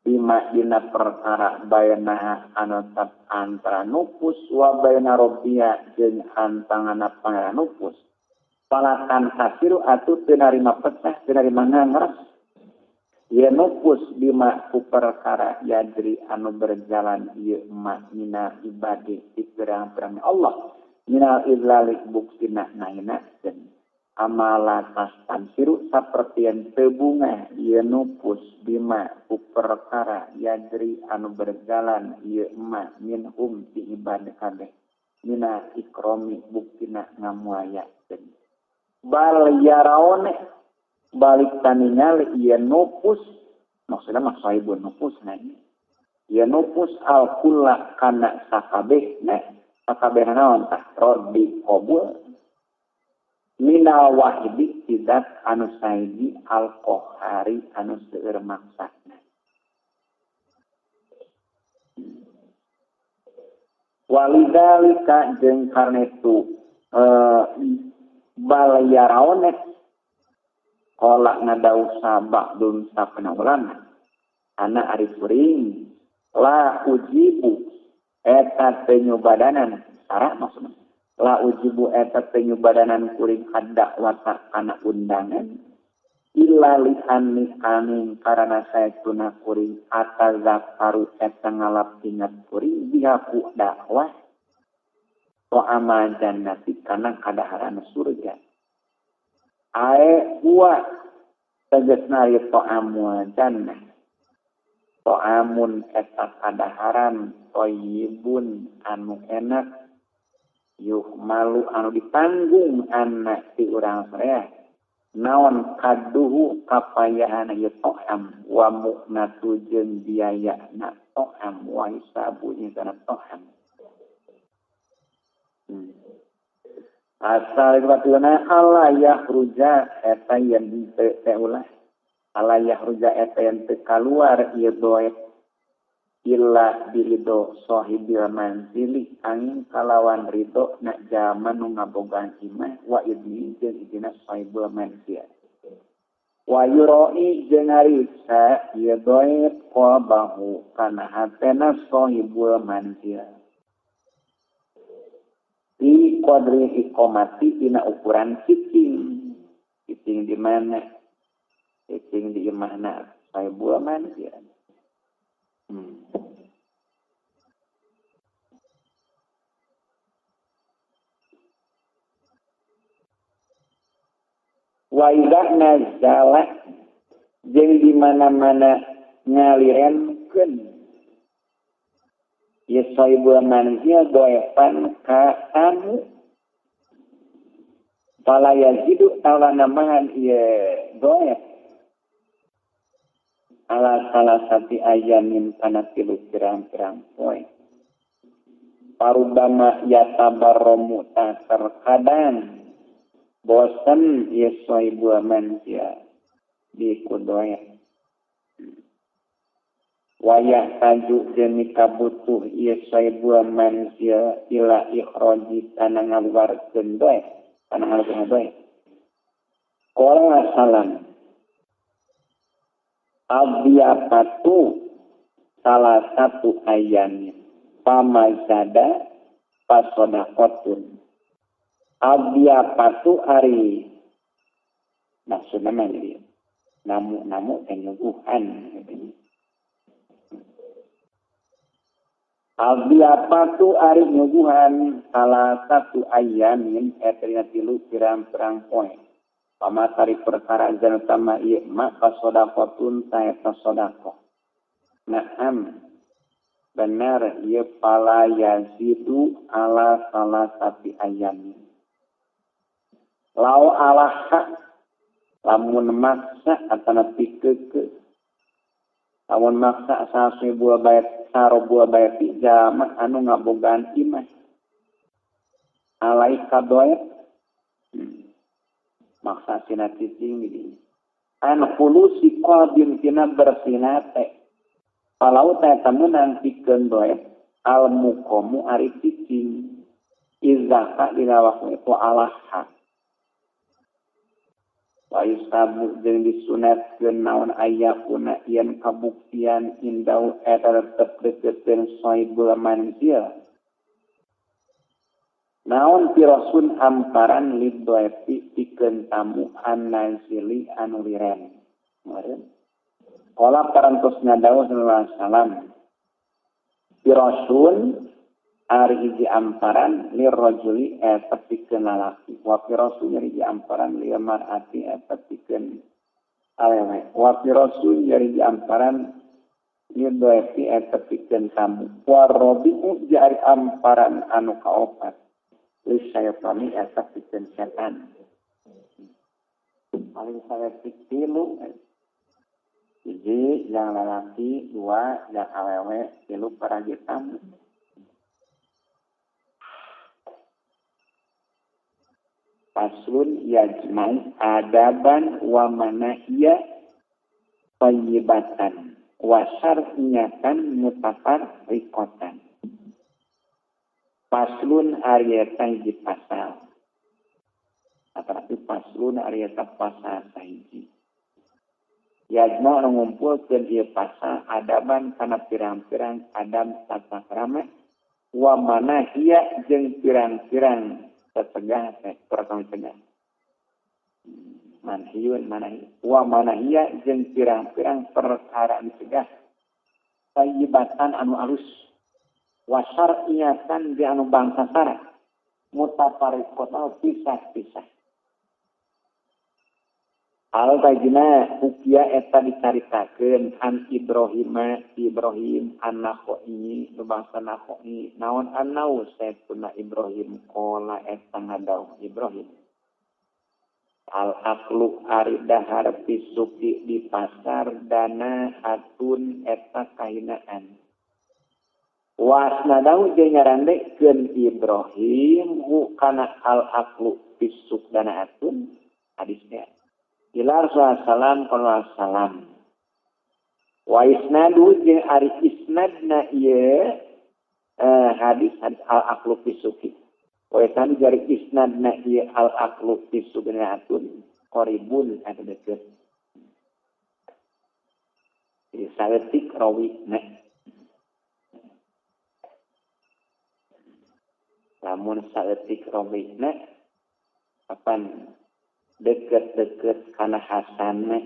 Bima dina perkara baina anu tap antara nufus wa baina rabbiya jeung antangana pangeran nufus. Palatan kasiru atuh teu narima pecah, teu narima ngangres. Ieu nufus bima ku perkara yadri anu berjalan ieu ma mina ibadi ti pirang-pirang Allah. Minal idlali buktina nahinakeun. Amala tastansiru sapertian teu bunga ieu nufus bima ku perkara yadri anu berjalan ieu ma minhum ti ibadah kabeh. Mina ikromi buktina ngamuayakeun. Bal yaraone balik taningali ieu nufus maksudna mah sahibun nufus na ieu nufus al kulla kana sakabehna sakabehna naon tah raddi qabul minal wahidi tidak anu saidi al qahari anu seueur maksana. Walidzalika jeung karena itu bal yaraone qala ngadau sabak dun sapna ulama ana ari kuring la ujibu eta teu nyubadanan sara maksudna la ujibu eta teu nyubadanan kuring ad-dakwata kana undangan illa li anni aning karana saestuna kuring atazakkaru eta ngalap ingat kuring bihaku dakwah wa jannati kana kadaharan surga. Ae huwa tegasna ieu ta'amul jannah. Ta'amun eta kadaharan thayyibun anu enak yuhmalu anu ditanggung anak ti urang saraya. Naon kaduhu kapayahan ieu ta'am wa mu'natu jeung biayana ta'am wa hisabu jeung kana ta'am. Asal batuna ala yahruja eta yen teu teh ulah ala yahruja eta yen teu kaluar ieu doet Illa biridho sahibil manzili angin kalawan ridho na jalma nu ngabogaan imah wa idni jeung idina sahibul manzil. Wa yuroi jeung ngariksa ieu doet qalbahu kana hatena sahibul manzil. Fi qadri iqamati dina ukuran cicing. Cicing di mana? Cicing di imahna sahibul manzil. Wa idza nazala jeung di mana-mana ngalirenkeun ieu sahibul manzil doepan ka tamu fala yazidu talanamahan ieu doep ala salah sati ayamin kana tilu pirang-pirang poe parubama yatabarromu terkadang bosen ieu sahibul manzil di kudoya wayah taju jeung kabutuh ieu sahibul manzil ila ikhraji kana ngaluarkeun doe kana ngaluarkeun doe qala salam abiyapatu salah satu ayamin pamazada pasodaqotun abiyapatu ari maksudna mah jadi namu-namu teh nyuguhan abiyapatu ari nyuguhan salah satu ayamin eta dina tilu pirang-pirang poe pamatari perkara zan utama ieu ma pasodaqotun ta eta sedekah. Naam benar ieu pala yazidu ala salah satu ayamin lau alaha lamun maksa atana pikeukeuh lamun maksa sasibul bait sarobul bait jalma anu ngabogaan imah alaika doet maksa sina cicing di an khulusi qalbin tina bersina teh palau teh meunang pikeun doet al muqamu ari cicing izaka dina waktu itu alaha wa yusabu jeung disunatkeun naon ayakuna yen kabuktian indau eta tetep dekeutkeun sahibul manzil naon pirasun amparan liddoepi pikeun tamu annazili anu liren meureun qala parantos ngadawuh sallallahu alaihi wasallam pirasun ari hiji amparan lirrajuli eta pikeun lalaki wa pirasun hiji amparan lil mar'ati eta pikeun awewe wa pirasun hiji amparan liddoepi eta pikeun tamu wa rabi'u jari amparan anu kaopat li syaitani eta pikeun setan paling saeutik tilu hiji yang lalaki dua yang awewe tilu paragi tamu. Faslun yajma'u adaban wa manahiyya thayyibatan wa syar'iyatan mutafarriqatan. Faslun ari eta hiji pasal. Atapi faslun ari eta pasal sahiji. Yajma'u ngumpulkeun ieu pasal adaban kana pirang-pirang adab tata krama wa manahiyya jeung pirang-pirang tercegah teh perkara cegah manhiyun manahi wa manahiyya jeung pirang-pirang perkara dicegah thayyibatan anu alus wa syar'iyatan di anu bangsa sara mutafariqatan pisah-pisah al tajna ukia eta dicaritakeun an Ibrahim Ibrahim an-Nakhai nu bangsa Nakhai naon annau saepuna Ibrahim qala eta ngadawuh Ibrahim al aklu ari dahar pisuki di pasar dana atun eta kahinaan wasnadau jeung nyarandekeun Ibrahim hu kana al aklu pisuk dana atun hadisnya ila Rasulullah salam qala salam wa isnadu jeung ari isnad isnadna ieu hadis al aqlu fisuki. Wa tadi jari isnadna ieu al aqlu fisuki qaribun anu deukeut. Jadi saeutik rawina. Lamun saeutik rawina apan deket-deket kana hasanna.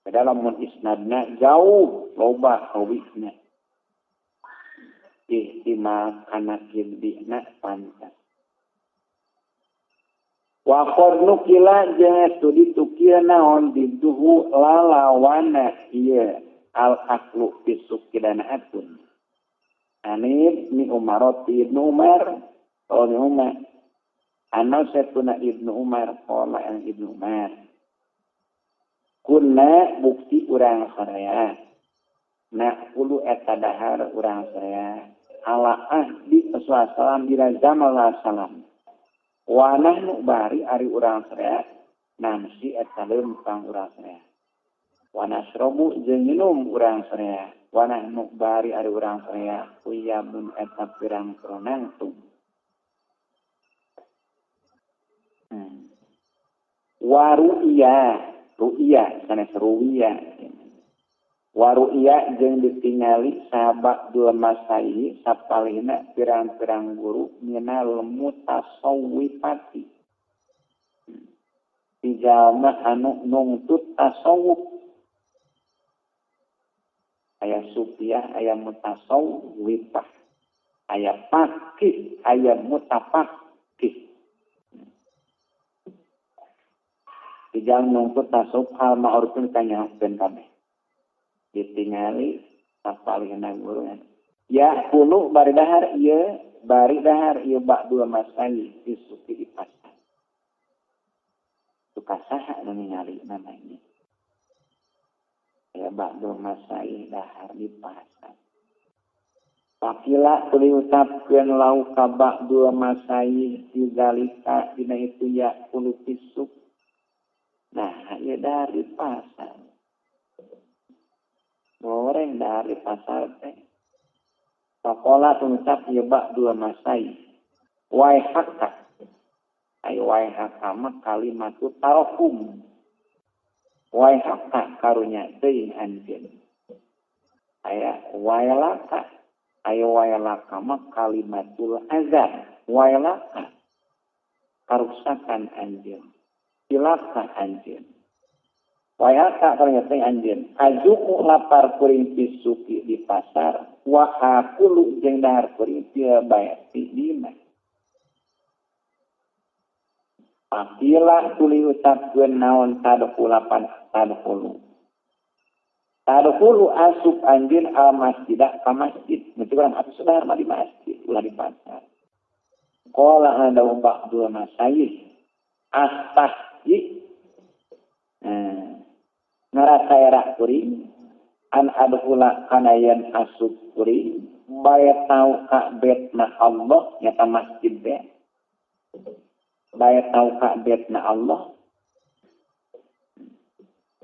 Padahal lamun isnadna jauh loba rawina. Ihtimal kana kibdina pantas. Wa qad nukila jeung studi tukil naon diduhu lalawana ieu al aqlu fisukidana atun. Anib ni Umar ibnu Umar qala Umar anna satuna ibnu Umar qala an ibnu Umar kunna bukti urang saraya na ulu eta dahar urang saraya ala ahdi Rasulullah sallam dina zaman salam wa nahnu bari ari urang saraya namsi eta lempang urang saraya wa nasrobu jeung minum urang saraya wa nahnu bari ari urang saraya uyabun eta pirang pronangtung. Waru'iyah, ru'iyah, sanes ru'iyah. Waru'iyah jeung ditingali sahabat dua masai sapalihna pirang-pirang guru minal mutasawwifati. Tijalma anu nungtut tasawuf. Aya supiah, aya mutasawwifah. Aya fakih, aya mutafaqih. Dijang nungkut tasawuf hal ma'rufun kanyahokeun kabeh. Ditingali sapalihna guru. Ya kulu bari dahar ieu, bari dahar ieu ba'dul masai disuki di pasar. Suka saha nu ningali namanya. Ya ba'dul masai dahar di pasar. Pakila tuluy ucapkeun lau ka ba'dul masai dizalika dina itu ya kulu fisuk. Nah, ya dari pasar. Goreng dari pasar teh. Pakola tungucap ya ba'dul masai. Wai hakka. Ay wai hakka mah kalimatu tarahum. Wai hakka karunya teuing anjeun. Aya wai laka. Ay wai laka mah kalimatul azab. Wai laka. Karuksakan anjeun. Cilaka anjeun. Wayaka ternyata anjeun. Ajuku lapar kuring pisuki di pasar, wa akulu jeung dahar kuring fil baiti di imah. Pakila tuluy ucapkeun naon tadkhulapan tadkhulu. Tadkhulu asup anjeun al masjidah ka masjid. Berarti urang asup dahar mah di masjid, ulah di pasar. Qala ada ba'dul masayih. Astah ngerasa era kuring an adhula kanayan asup kuring bae tau ka betna Allah nyata masjid be bae tau ka betna Allah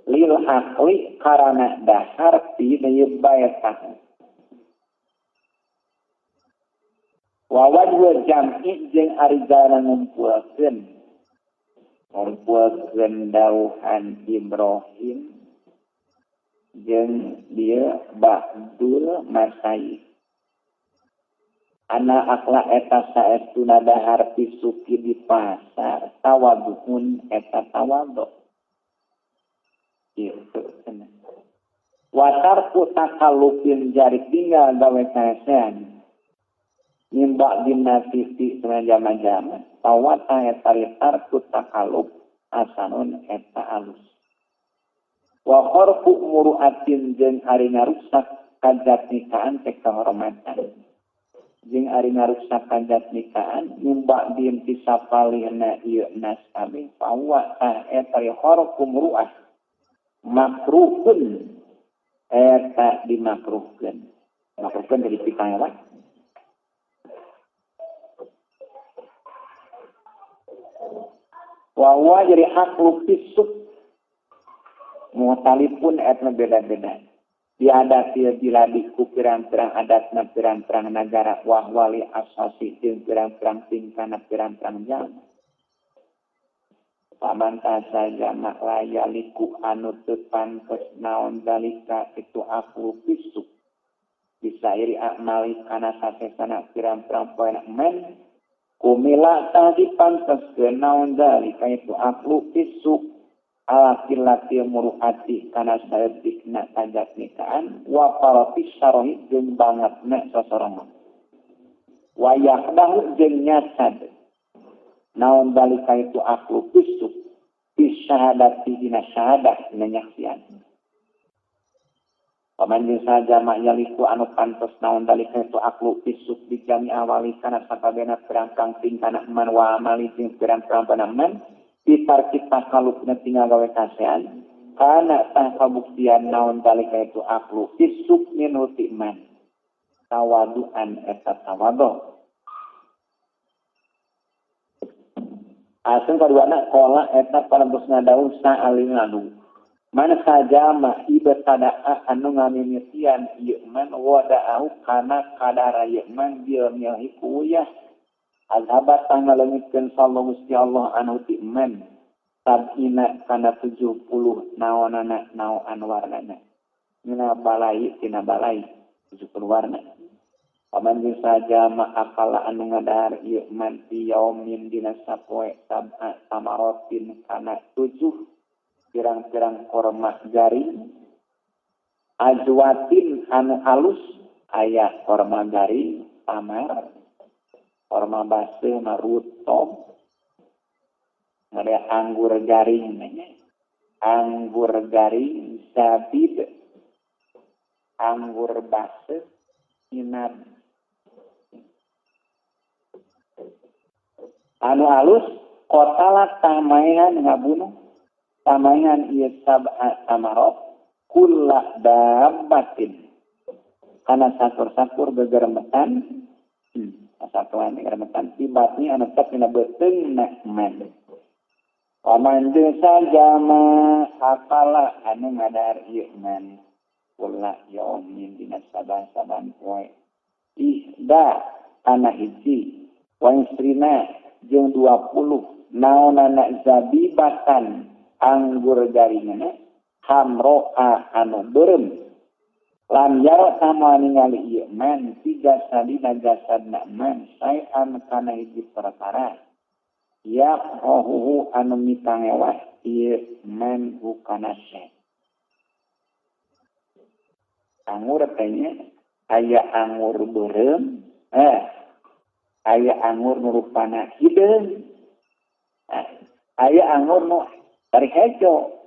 lil akli karana dahar ti deui bae tau wa wajhu jam'i jeung ari jalan ngumpulkeun ngumpulkeun dauhan Ibrahim jeung dia ba'dul masai. Ana akla eta saestuna dahar pisuki di pasar tawaduhun eta tawadhu. Kitu cenah. Watarku takallufin jari tinggal gawe saesean. Nimba dina sisi jama-jama tawata eta tarku takaluf asanun eta alus. Wa kharqu muru'atin jeung ari ngarusak kajatnikaan teh kehormatan. Jeung ari ngarusak kajatnikaan nimba din ti sapalihna ieu nas kabeh fawa tah eta kharqu muru'ah makruhun eta dimakruhkeun. Makruhkeun jadi pikaewa. Wawa jadi aklu fisuk. Muhtalifun etna beda-beda. Diadatil biladi ku pirang-pirang adatna pirang-pirang nagara wahwali asasi jeung pirang-pirang tingkana pirang-pirang jalma. Paman saja mak layaliku anu teu pantes naon dalika itu aku pisuk. Bisairi akmali kana sasesana pirang-pirang poena men kumila tah dipanteskeun naon dalika itu aku pisuk ala kilati muruati kana saeutikna kajatnikaan wa palpisarohi jeung bangetna sasorongan wa yahdahu jeung nyasad naon dalika itu aklu pisuk bisyahadati dina syahadah dina nyaksian. Paman jeung saja mak yaliku anu pantes naon dalika itu aklu pisuk dijami awali kana sakabehna pirang-pirang tingkana man wa amali jeung pirang-pirang panaman pitar kita kalupna tinggal gawe kasean kana tah kabuktian naon dalika itu aklu pisuk minuti man tawaduan eta tawadu. Aseng kaduana kola eta panebusna daun sa'alin ladu. Man sajama ibtada'a anu ngamimitian ieu man wada'ahu kana kadara ieu man bil milhi kuyah. Azhabat tah ngaleungitkeun sallallahu Gusti Allah anu ti man sabina kana 70 naonana naoan warnana. Mina balai tina balai 70 warna. Paman jeung sajama akala anu ngadahar ieu man fi yaumin dina sapoe sab'a tamarotin kana 7 pirang-pirang korma garing ajwatin anu alus aya korma garing tamar korma baseuh marutom ada anggur garing nanya anggur garing zabib anggur baseuh inab anu alus kotala tamayan ngabunuh tamayan ieu sab'a tamarot kulla dabbatin kana sakur-sakur gegeremetan satuan gegeremetan tibatni anu tetep dina beuteungna man. Paman jeung sajama akala anu ngadahar ieu man kulla yaumin dina saban-saban poe ihda kana hiji wa isrina jeung 20 naonana zabibatan anggur garingna hamroa anu beureum lam yaro tama ningali ieu man tiga sadina jasadna man saean kana hiji perkara ya rohuhu anu mitangewah ieu man hukana syai. Anggur teh nya aya anggur beureum aya anggur nu rupana hideung aya anggur nu dari hejo.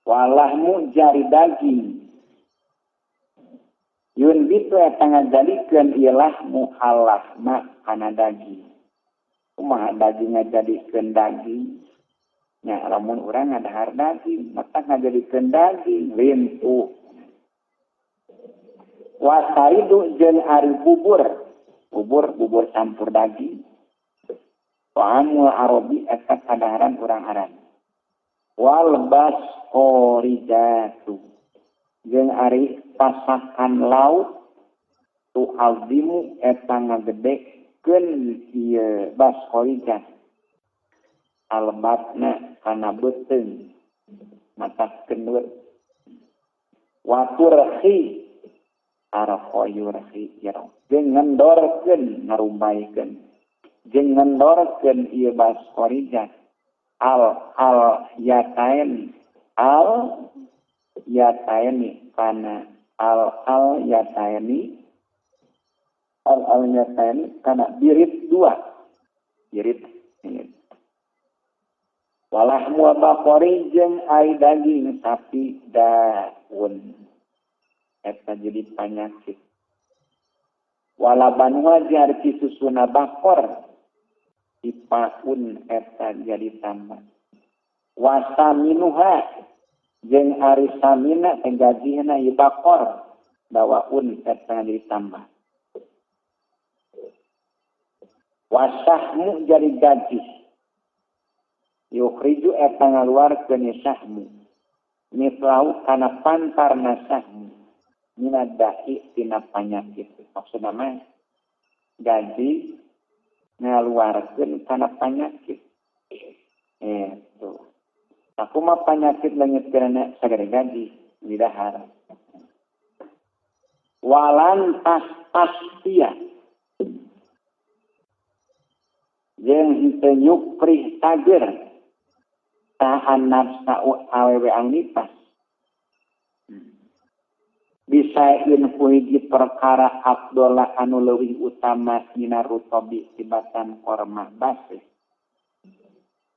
Walahmu jari daging yun bitu eta ngajadikeun ieu lahmu alahma kana daging. Kumaha daging ngajadikeun daging? Nya lamun urang ngadahar daging, mata ngajadikeun daging lintu. Wasaridu jeung ari bubur, bubur campur daging. Ta'amul arabi eta kadaharan urang Arab. Wal basqorijatu jeung ari pasakan laut tu azimu eta ngagedekeun ieu basqorijat. Albatna kana beuteung mata kenut waturhi arqayurhi jero jeung ngendorkeun ngarumbaikeun jeung ngendorkeun ieu basqorijat al al yatain kana al al yataini al al yataini kana birit dua birit ini. Walahmu baqori jeung ai daging sapi daun eta jadi panyakit. Walabanwa jeung ari susuna bakor dipaun eta jadi tambah. Wasaminuha jeung ari samina teh gajihna ieu bakor dawaun eta jadi tambah. Wasahmu jadi gaji yukhriju eta ngaluarkeun sahmu mislahu kana pantarna sahmu minad da'i tina panyakit. Maksudna mah gaji ngaluarkeun kana panyakit itu. Aku mah panyakit leungit kana sagede gaji di dahar. Walan tas pastia jeung henteu nyuprih tager tahan nafsa awewe ang nipas bisain ku hiji perkara abdullah anu leuwih utama dina rutobi tibatan korma baseuh.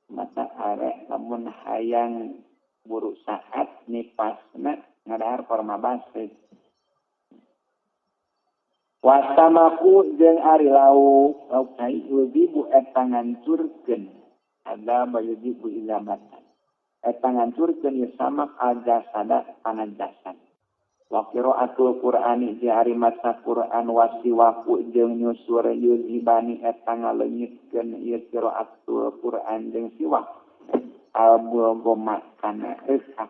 Mata arek lamun hayang buru saat nipasna ngadahar korma baseuh. Wasamaku jeung ari lauk lauk kai yuzibu eta ngancurkeun ada bayuzibu izabatan eta ngancurkeun ieu samak aljasada kana jasad. Wa qiraatul qur'ani jeung ari maca Qur'an wasiwaku jeung nyusur yuzibani eta ngaleungitkeun ieu qiraatul Qur'an jeung siwak albul-goma kana reusak.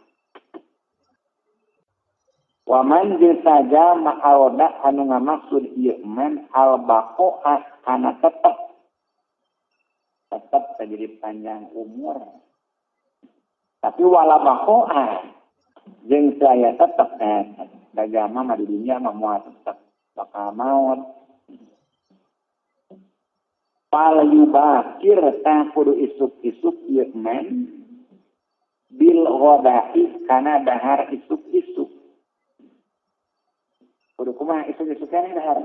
Wa man jeung saja ma'aroda anu ngamaksud ieu man al-baqa'a kana tetep tetep jadi panjang umur. Tapi wala baqa'a jeung saya tetep agama mah di dunia mah moal tetep bakal maot. Fal yubakir tah kudu isuk-isuk ieu man bil ghada'i kana dahar isuk-isuk. Kudu kumaha isuk-isuk keneh dahar.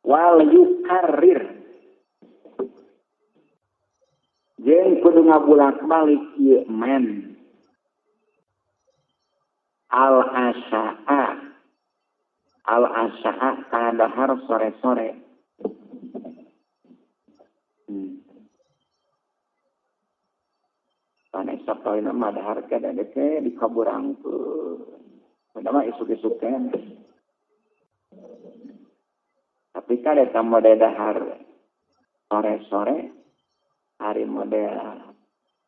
Wal yukarrir jeung kudu ngabulak-balik ieu man al asya'a kana dahar sore-sore. Kana sapoena mah dahar kada deke dikaburangkeun. Beda mah isuk-isuk keneh. Tapi kan eta mode dahar sore-sore hari model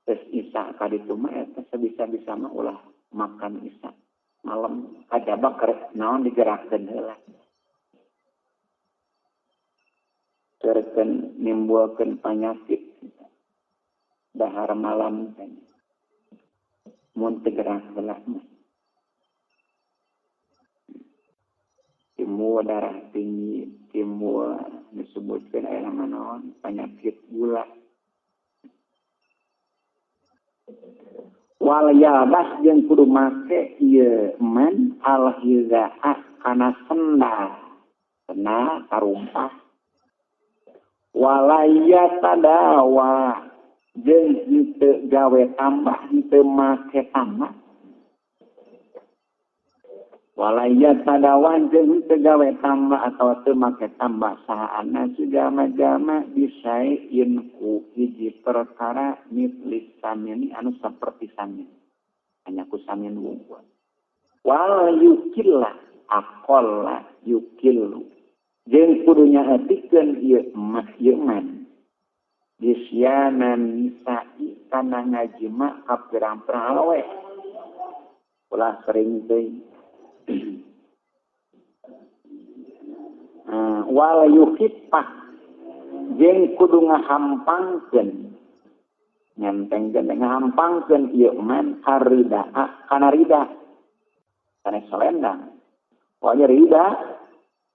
geus isa ka ditu mah eta sabisa-bisa mah ulah makan isa malam kajaba keur naon digerakkeun heula. Keurkeun nimbulkeun panyakit dahar malam teh. Mun teu gerak heula mah. Timbul darah tinggi, timbul disebutkeun aya naon penyakit gula. Wal yabas jeung kudu make ieu man al hizaa kana sendal, sendal karumpah. Walaya tadawa jeung henteu gawe tambah, henteu make tambah. Walaya tadawa jeung henteu gawe tambah atawa teu make tambah sahaana jalma-jalma bisaein ku hiji perkara mitlis samin anu saperti samin hanya ku samin wungkul. Wal yukilla aqalla yukillu jeung kudu nyaetikeun ieu mah ieu man disyanan nisa'i kana ngajima ka pirang-pirang awewe ulah sering teuing. Wal yukhifah jeung kudu ngahampangkeun nyentengkeun ngahampangkeun ieu man aridaa kana rida kana selendang. Pokoknya rida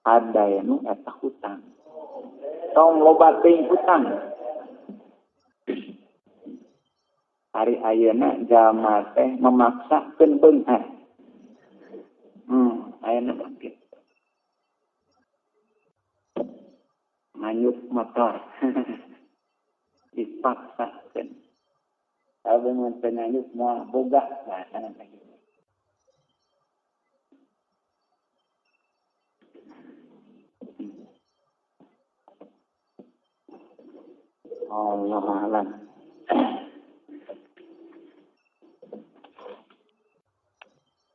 adayanu eta hutang tong loba teuing hutang. Ari ayeuna jalma teh memaksakeun beunghar. Ayeuna bangkit. Nganyuk motor. Dipaksakeun. Kalau mun teu nganyuk moal boga bahasana teh kitu. Allah alam.